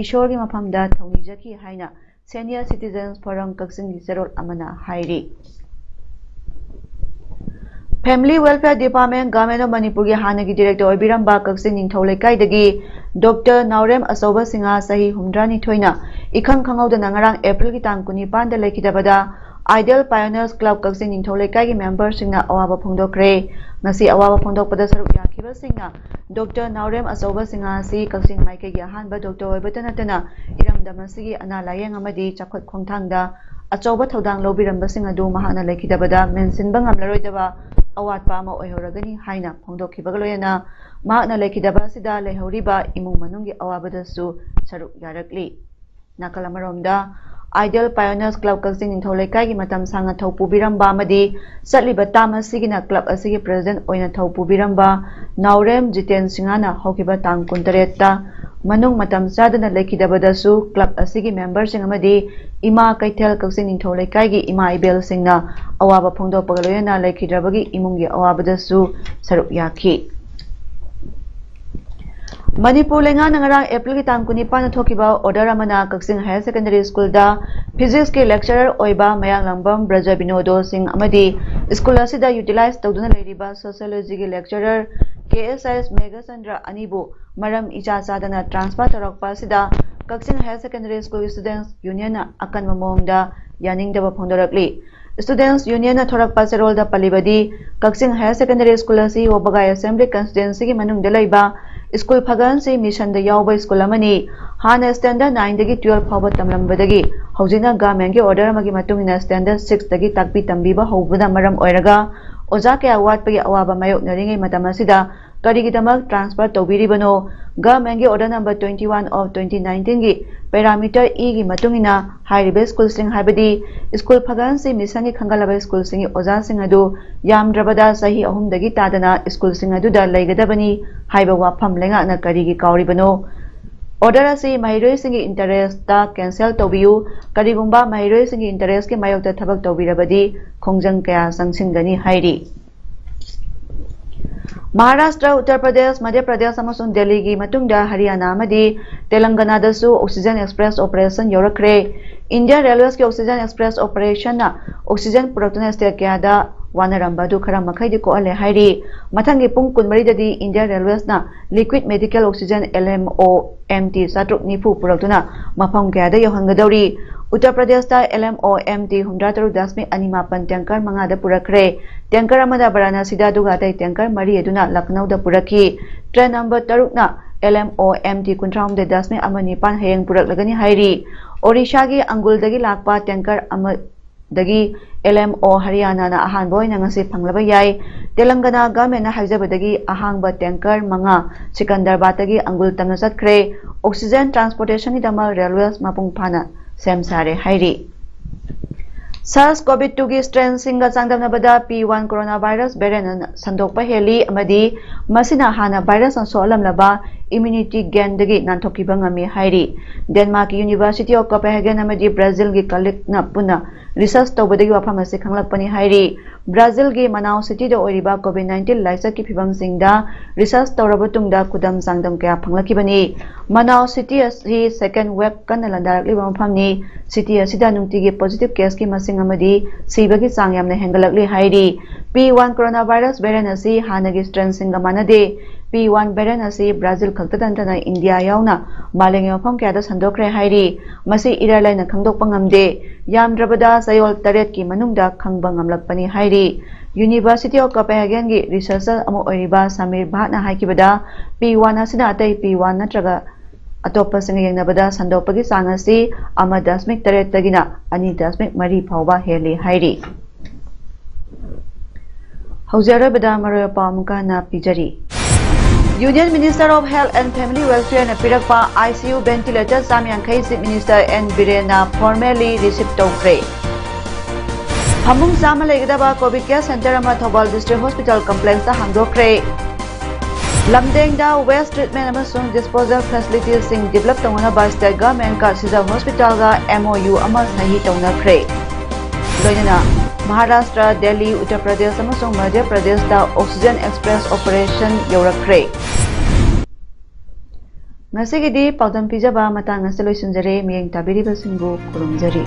ꯏꯁꯣꯔꯒꯤ ꯃꯐꯝꯗ ꯊꯧꯅꯤꯖꯈꯤ ꯍꯥꯏꯅ Senior Citizens Forum ꯀꯛꯆꯤꯡꯒꯤ ꯆꯦꯔꯣꯜ ꯑꯃꯅ ꯍꯥꯏꯔꯤ꯫ Family Welfare Department, Government of Manipur ꯒꯤ ꯍꯥꯟꯅꯒꯤ Director ꯑꯣꯏꯕꯤꯔꯝꯕ ꯀꯛꯆꯤꯡ ꯅꯤꯡꯊꯧ ꯂꯩꯀꯥꯏꯗꯒꯤ Doctor ꯅꯥꯎꯔꯦꯝ ꯑꯆꯧꯕ ꯁꯤꯡꯍ, ꯆꯍꯤ ꯍꯨꯝꯐꯨꯇꯔꯥꯅꯤꯊꯣꯏꯅ ꯏꯈꯪ ꯈꯪꯍꯧꯗꯅ ꯉꯔꯥꯡ April ꯒꯤ ꯇꯥꯡ ꯀꯨꯟꯅꯤꯄꯥꯟꯗ ꯂꯩꯈꯤꯗꯕꯗ Ideal Pioneers Club ꯀꯛꯆꯤꯡ ꯅꯤꯡꯊꯧ ꯂꯩꯀꯥꯏꯒꯤ member ꯁꯤꯡꯅ ꯑꯋꯥꯕ ꯐꯣꯡꯗꯣꯛꯈ꯭ꯔꯦ꯫ ꯉꯁꯤ ꯑꯋꯥꯕ ꯐꯣꯡꯗꯣꯛꯄꯗ ꯁꯔꯨꯛ ꯌꯥꯈꯤꯕꯁꯤꯡꯅ Doctor ꯅꯥꯎꯔꯦꯝ ꯑꯆꯧꯕ ꯁꯤꯡꯍ ꯑꯁꯤ ꯀꯛꯆꯤꯡ ꯃꯥꯏꯀꯩꯒꯤ ꯑꯍꯥꯟꯕ doctor ꯑꯣꯏꯕꯇ ꯅꯠꯇꯅ ꯏꯔꯝꯗꯝ ꯑꯁꯤꯒꯤ ꯑꯅꯥ ꯂꯥꯌꯦꯡ ꯑꯃꯗꯤ ꯆꯥꯎꯈꯠ ꯈꯣꯡꯊꯥꯡꯗ ꯑꯆꯧꯕ ꯊꯧꯗꯥꯡ ꯂꯧꯕꯤꯔꯝꯕꯁꯤꯡ ꯑꯗꯨ ꯃꯍꯥꯛꯅ ꯂꯩꯈꯤꯗꯕꯗ ꯃꯦꯟꯁꯤꯟꯕ ꯉꯝꯂꯔꯣꯏꯗꯕ ꯑꯋꯥꯠꯄ ꯑꯃ ꯑꯣꯏꯍꯧꯔꯒꯅꯤ ꯍꯥꯏꯅ ꯐꯣꯡꯗꯣꯛꯈꯤꯕꯒ ꯂꯣꯏꯅꯅ ꯃꯍꯥꯛꯅ ꯂꯩꯈꯤꯗꯕ ꯑꯁꯤꯗ ꯂꯩꯍꯧꯔꯤꯕ ꯏꯃꯨꯡ ꯃꯅꯨꯡꯒꯤ ꯑꯋꯥꯕꯗꯁꯨ ꯁꯔꯨꯛ ꯌꯥꯔꯛꯂꯤ꯫ ꯅꯥꯀꯜ ꯑꯃꯔꯣꯝꯗ Ideal Pioneers Club ꯀꯛꯆꯤꯡ ꯅꯤꯡꯊꯧ ꯂꯩꯀꯥꯏꯒꯤ ꯃꯇꯝ ꯁꯥꯡꯅ ꯊꯧ ꯄꯨꯕꯤꯔꯝꯕ ꯑꯃꯗꯤ ꯆꯠꯂꯤꯕ ꯇꯥꯝ ꯑꯁꯤꯒꯤꯅ club ꯑꯁꯤꯒꯤ president ꯑꯣꯏꯅ ꯊꯧ ꯄꯨꯕꯤꯔꯝꯕ ꯅꯥꯎꯔꯦꯝ ꯖꯤꯇꯦꯟ ꯁꯤꯡꯍꯅ ꯍꯧꯈꯤꯕ ꯇꯥꯡ ꯀꯨꯟꯇꯔꯦꯠꯇ ꯃꯅꯨꯡ ꯃꯇꯝ ꯆꯥꯗꯅ ꯂꯩꯈꯤꯗꯕꯗꯁꯨ club ꯑꯁꯤꯒꯤ memberꯁꯤꯡ ꯑꯃꯗꯤ ꯏꯃꯥ ꯀꯩꯊꯦꯜ ꯀꯛꯆꯤꯡ ꯅꯤꯡꯊꯧ ꯂꯩꯀꯥꯏꯒꯤ ꯏꯃꯥ ꯏꯕꯦꯜꯁꯤꯡꯅ ꯑꯋꯥꯕ ꯐꯣꯡꯗꯣꯛꯄꯒ ꯂꯣꯏꯅꯅ ꯂꯩꯈꯤꯗ꯭ꯔꯕꯒꯤ ꯏꯃꯨꯡꯒꯤ ꯑꯋꯥꯕꯗꯁꯨ ꯁꯔꯨꯛ ꯌꯥꯈꯤ꯫ ꯃꯅꯤꯄꯨꯔ ꯂꯩꯉꯥꯛꯅ ꯉꯔꯥꯡ ꯑꯦꯄ꯭ꯔꯤꯜꯒꯤ ꯇꯥꯡ ꯀꯨꯟꯅꯤꯄꯥꯟꯗ ꯊꯣꯛꯈꯤꯕ order ꯑꯃꯅ ꯀꯛꯆꯤꯡ Higher Secondary Schoolꯗ Physicsꯀꯤ lecturer ꯑꯣꯏꯕ ꯃꯌꯥꯡꯂꯥꯡꯕꯝ ꯕ꯭ꯔꯖ ꯕꯤꯅꯣꯗꯣ ꯁꯤꯡ ꯑꯃꯗꯤ school ꯑꯁꯤꯗ utilize ꯇꯧꯗꯨꯅ ꯂꯩꯔꯤꯕ Sociologyꯒꯤ lecturer ꯀꯦ ꯑꯦꯁ ꯑꯥꯏ ꯃꯦꯘꯆꯟꯗ꯭ꯔ ꯑꯅꯤꯕꯨ ꯃꯔꯝ ꯏꯆꯥ ꯆꯥꯗꯅ transfer ꯇꯧꯔꯛꯄ ꯑꯁꯤꯗ ꯀꯛꯆꯤꯡ Higher Secondary School Students Unionꯅ ꯑꯀꯟꯕ ꯃꯑꯣꯡꯗ ꯌꯥꯅꯤꯡꯗꯕ ꯐꯣꯡꯗꯣꯔꯛꯂꯤ꯫ Students Unionꯅ ꯊꯣꯔꯛꯄ ꯆꯦꯔꯣꯜꯗ ꯄꯜꯂꯤꯕꯗꯤ, ꯀꯛꯆꯤꯡ Higher Secondary School ꯑꯁꯤ ꯋꯥꯕꯒꯥꯏ Assembly Constituencyꯒꯤ ꯃꯅꯨꯡꯗ ꯂꯩꯕ school ꯐꯒꯟꯁꯤ missionꯗ ꯌꯥꯎꯕ school ꯑꯃꯅꯤ꯫ ꯍꯥꯟꯅ standard nineꯗꯒꯤ twelve ꯐꯥꯎꯕ ꯇꯝꯂꯝꯕꯗꯒꯤ ꯍꯧꯖꯤꯛꯅ governmentꯀꯤ order ꯑꯃꯒꯤ ꯃꯇꯨꯡ ꯏꯟꯅ standard sixꯇꯒꯤ ꯇꯥꯛꯄꯤ ꯇꯝꯕꯤꯕ ꯍꯧꯕꯅ ꯃꯔꯝ ꯑꯣꯏꯔꯒ ꯑꯣꯖꯥ ꯀꯌꯥ ꯋꯥꯠꯄꯒꯤ ꯑꯋꯥꯕ ꯃꯥꯌꯣꯛꯅꯔꯤꯉꯩ ꯃꯇꯝ ꯑꯁꯤꯗ ꯀꯔꯤꯒꯤꯗꯃꯛ transfer ꯇꯧꯕꯤꯔꯤꯕꯅꯣ? Governmentꯀꯤ order number twenty one of twenty nineteenꯒꯤ parameter Eꯒꯤ ꯃꯇꯨꯡ ꯏꯟꯅ ꯍꯥꯏꯔꯤꯕ schoolꯁꯤꯡ, ꯍꯥꯏꯕꯗꯤ school ꯐꯒꯟꯁꯤ missionꯒꯤ ꯈꯟꯒꯠꯂꯕ schoolꯁꯤꯡꯒꯤ ꯑꯣꯖꯥꯁꯤꯡ ꯑꯗꯨ ꯌꯥꯝꯗ꯭ꯔꯕꯗ ꯆꯍꯤ ꯑꯍꯨꯝꯗꯒꯤ ꯇꯥꯗꯅ schoolꯁꯤꯡ ꯑꯗꯨꯗ ꯂꯩꯒꯗꯕꯅꯤ ꯍꯥꯏꯕ ꯋꯥꯐꯝ ꯂꯩꯉꯥꯛꯅ ꯀꯔꯤꯒꯤ ꯀꯥꯎꯔꯤꯕꯅꯣ? Order ꯑꯁꯤ ꯃꯍꯩꯔꯣꯏꯁꯤꯡꯒꯤ interestꯇ cancel ꯇꯧꯕꯤꯌꯨ꯫ ꯀꯔꯤꯒꯨꯝꯕ ꯃꯍꯩꯔꯣꯏꯁꯤꯡꯒꯤ interestꯀꯤ ꯃꯥꯌꯣꯛꯇ ꯊꯕꯛ ꯇꯧꯕꯤꯔꯕꯗꯤ ꯈꯣꯡꯖꯪ ꯀꯌꯥ ꯆꯪꯁꯤꯟꯒꯅꯤ ꯍꯥꯏꯔꯤ꯫ ꯃꯍꯥꯔꯥꯁꯇ꯭ꯔ, ꯎꯠꯇꯔ ꯄ꯭ꯔꯗꯦꯁ, ꯃꯙ꯭ꯌ ꯄ꯭ꯔꯗꯦꯁ ꯑꯃꯁꯨꯡ ꯗꯦꯜꯂꯤꯒꯤ ꯃꯇꯨꯡꯗ ꯍꯔꯤꯌꯥꯅꯥ ꯑꯃꯗꯤ ꯇꯦꯂꯪꯒꯅꯥꯗꯁꯨ oxygen express operation ꯌꯧꯔꯛꯈ꯭ꯔꯦ꯫ Indian Railwaysꯀꯤ oxygen express operationꯅ oxygen ꯄꯨꯔꯛꯇꯨꯅ state ꯀꯌꯥꯗ ꯋꯥꯅꯔꯝꯕ ꯑꯗꯨ ꯈꯔ ꯃꯈꯩꯗꯤ ꯀꯣꯛꯍꯜꯂꯦ ꯍꯥꯏꯔꯤ꯫ ꯃꯊꯪꯒꯤ ꯄꯨꯡ ꯀꯨꯟꯃꯔꯤꯗꯗꯤ Indian Railwaysꯅ liquid medical oxygen, L M O M T, ꯆꯥꯇ꯭ꯔꯨꯛ ꯅꯤꯐꯨ ꯄꯨꯔꯛꯇꯨꯅ ꯃꯐꯝ ꯀꯌꯥꯗ ꯌꯧꯍꯟꯒꯗꯧꯔꯤ꯫ ꯎꯠꯇꯔ ꯄ꯭ꯔꯗꯦꯁꯇ L M O M T ꯍꯨꯝꯗ꯭ꯔꯥ ꯇꯔꯨꯛ ꯗꯁꯃꯤꯛ ꯑꯅꯤ ꯃꯥꯄꯟ tanker ꯃꯉꯥꯗ ꯄꯨꯔꯛꯈ꯭ꯔꯦ꯫ Tanker ꯑꯃꯅ ꯕꯔꯥꯅꯥꯁꯤꯗ, ꯑꯗꯨꯒ ꯑꯇꯩ tanker ꯃꯔꯤ ꯑꯗꯨꯅ ꯂꯈꯅꯧꯗ ꯄꯨꯔꯛꯈꯤ꯫ Train number ꯇꯔꯨꯛꯅ L M O M T ꯀꯨꯟꯊ꯭ꯔꯥ ꯍꯨꯝꯗꯣꯏ ꯗꯁꯃꯤꯛ ꯑꯃ ꯅꯤꯄꯥꯟ ꯍꯌꯦꯡ ꯄꯨꯔꯛꯂꯒꯅꯤ ꯍꯥꯏꯔꯤ꯫ ꯑꯣꯔꯤꯁꯥꯒꯤ ꯑꯪꯒꯨꯜꯗꯒꯤ ꯂꯥꯛꯄ tanker ꯑꯃ ꯗꯒꯤ L M O ꯍꯔꯤꯌꯥꯅꯥꯅ ꯑꯍꯥꯟꯕ ꯑꯣꯏꯅ ꯉꯁꯤ ꯐꯪꯂꯕ ꯌꯥꯏ꯫ ꯇꯦꯂꯪꯒꯅꯥ governmentꯅ ꯍꯥꯏꯖꯕꯗꯒꯤ ꯑꯍꯥꯡꯕ tanker ꯃꯉꯥ ꯁꯤꯀꯟꯗꯔꯕꯥꯗꯇꯒꯤ ꯑꯪꯒꯨꯜ ꯇꯝꯅ ꯆꯠꯈ꯭ꯔꯦ꯫ Oxygen transportationꯒꯤꯗꯃꯛ railways ꯃꯄꯨꯡ ꯐꯥꯅ ꯁꯦꯝ ꯁꯥꯔꯦ ꯍꯥꯏꯔꯤ꯫ SARS-CoV-two ꯒꯤ strain-ꯁꯤꯡꯒ ꯆꯥꯡꯗꯝꯅꯕꯗ P one coronavirus variant-ꯅ ꯁꯟꯗꯣꯛꯄ ꯍꯦꯜꯂꯤ ꯑꯃꯗꯤ ꯃꯁꯤꯅ ꯍꯥꯟꯅ virus-ꯅ ꯁꯣꯛꯍꯜꯂꯝꯂꯕ immunity gain-ꯗꯒꯤ ꯅꯥꯟꯊꯣꯛꯈꯤꯕ ꯉꯝꯃꯤ ꯍꯥꯏꯔꯤ꯫ Denmark-ꯀꯤ University of Copenhagen ꯑꯃꯗꯤ Brazil-ꯒꯤ colleague-ꯅ ꯄꯨꯟꯅ research ꯇꯧꯕꯗꯒꯤ ꯋꯥꯐꯝ ꯑꯁꯤ ꯈꯪꯂꯛꯄꯅꯤ ꯍꯥꯏꯔꯤ꯫ Brazil-ꯒꯤ Manaus city-ꯗ ꯑꯣꯏꯔꯤꯕ COVID nineteen ꯂꯥꯏꯆꯠꯀꯤ ꯐꯤꯕꯝꯁꯤꯡꯗ research ꯇꯧꯔꯕ ꯇꯨꯡꯗ ꯈꯨꯗꯝ ꯆꯥꯡꯗꯝ ꯀꯌꯥ ꯐꯪꯂꯛꯈꯤꯕꯅꯤ꯫ Manaus city ꯑꯁꯤ second wave ꯀꯟꯅ ꯂꯟꯗꯥꯔꯛꯂꯤꯕ ꯃꯐꯝꯅꯤ꯫ City ꯑꯁꯤꯗ ꯅꯨꯡꯇꯤꯒꯤ positive case-ꯀꯤ ꯃꯁꯤꯡ ꯑꯃꯗꯤ ꯁꯤꯕꯒꯤ ꯆꯥꯡ ꯌꯥꯝꯅ ꯍꯦꯟꯒꯠꯂꯛꯂꯤ ꯍꯥꯏꯔꯤ꯫ P one coronavirus variant ꯑꯁꯤ ꯍꯥꯟꯅꯒꯤ strain-ꯁꯤꯡꯒ ꯃꯥꯟꯅꯗꯦ꯫ P one variant ꯑꯁꯤ Brazil ꯈꯛꯇꯗ ꯅꯠꯇꯅ India ꯌꯥꯎꯅ ꯃꯥꯂꯦꯝꯒꯤ ꯃꯐꯝ ꯀꯌꯥꯗ ꯁꯟꯗꯣꯛꯈ꯭ꯔꯦ ꯍꯥꯏꯔꯤ꯫ ꯃꯁꯤ ꯏꯔꯥꯏ ꯂꯥꯏꯅ ꯈꯪꯗꯣꯛꯄ ꯉꯝꯗꯦ꯫ ꯌꯥꯝꯗ꯭ꯔꯕꯗ ꯆꯌꯣꯜ ꯇꯔꯦꯠꯀꯤ ꯃꯅꯨꯡꯗ ꯈꯪꯕ ꯉꯝꯂꯛꯄꯅꯤ ꯍꯥꯏꯔꯤ꯫ University of Copenhagen-ꯒꯤ researcher ꯑꯃ ꯑꯣꯏꯔꯤꯕ ꯁꯃꯤꯔ ꯚꯥꯠꯅ ꯍꯥꯏꯈꯤꯕꯗ, P one ꯑꯁꯤꯅ ꯑꯇꯩ P one ꯅꯠꯇ꯭ꯔꯒ ꯑꯇꯣꯞꯄꯁꯤꯡꯒ ꯌꯦꯡꯅꯕꯗ ꯁꯟꯗꯣꯛꯄꯒꯤ ꯆꯥꯡ ꯑꯁꯤ ꯑꯃ ꯗꯁꯃꯤꯛ ꯇꯔꯦꯠꯇꯒꯤꯅ ꯑꯅꯤ ꯗꯁꯃꯤꯛ ꯃꯔꯤ ꯐꯥꯎꯕ ꯍꯦꯜꯂꯤ ꯍꯥꯏꯔꯤ꯫ ꯍꯧꯖꯤꯛ ꯑꯔꯣꯏꯕꯗ ꯃꯔꯨꯑꯣꯏꯕ ꯄꯥꯎ ꯑꯃꯨꯛꯀ ꯍꯟꯅ ꯄꯤꯖꯔꯤ꯫ Union Minister of Health and Family Welfare-ꯅ ꯄꯤꯔꯛꯄ ICU ventilator ꯆꯥꯝ ꯌꯥꯡꯈꯩ Chief Minister N ꯕꯤꯔꯦꯟꯅ formally receive ꯇꯧꯈ꯭ꯔꯦ꯫ ꯐꯃꯨꯡ ꯆꯥꯝꯃ ꯂꯩꯒꯗꯕ COVID care center ꯑꯃ Thoubal District Hospital Complex-ꯇ ꯍꯥꯡꯗꯣꯛꯈ꯭ꯔꯦ꯫ ꯂꯝꯗꯦꯡꯗ waste treatment ꯑꯃꯁꯨꯡ disposal facility-ꯁꯤꯡ develop ꯇꯧꯅꯅꯕ state government-ꯀ ꯁꯤꯖ Hospital-ꯒ MOU ꯑꯃ ꯁꯍꯤ ꯇꯧꯅꯈ꯭ꯔꯦ꯫ ꯂꯣꯏꯅꯅ ꯃꯍꯥꯔꯥꯁꯇ꯭ꯔ, ꯗꯦꯜꯂꯤ, ꯎꯠꯇꯔ ꯄ꯭ꯔꯗꯦꯁ ꯑꯃꯁꯨꯡ ꯃꯙ꯭ꯌ ꯄ꯭ꯔꯗꯦꯁꯇ Oxygen Express operation ꯌꯧꯔꯛꯈ꯭ꯔꯦ꯫ ꯉꯁꯤꯒꯤꯗꯤ ꯄꯥꯎꯗꯝ ꯄꯤꯖꯕ ꯃꯇꯥꯡ ꯑꯁꯤꯗ ꯂꯣꯏꯁꯤꯟꯖꯔꯦ꯫ ꯃꯤꯠꯌꯦꯡ ꯇꯥꯕꯤꯔꯤꯕꯁꯤꯡꯕꯨ ꯈꯨꯔꯨꯝꯖꯔꯤ꯫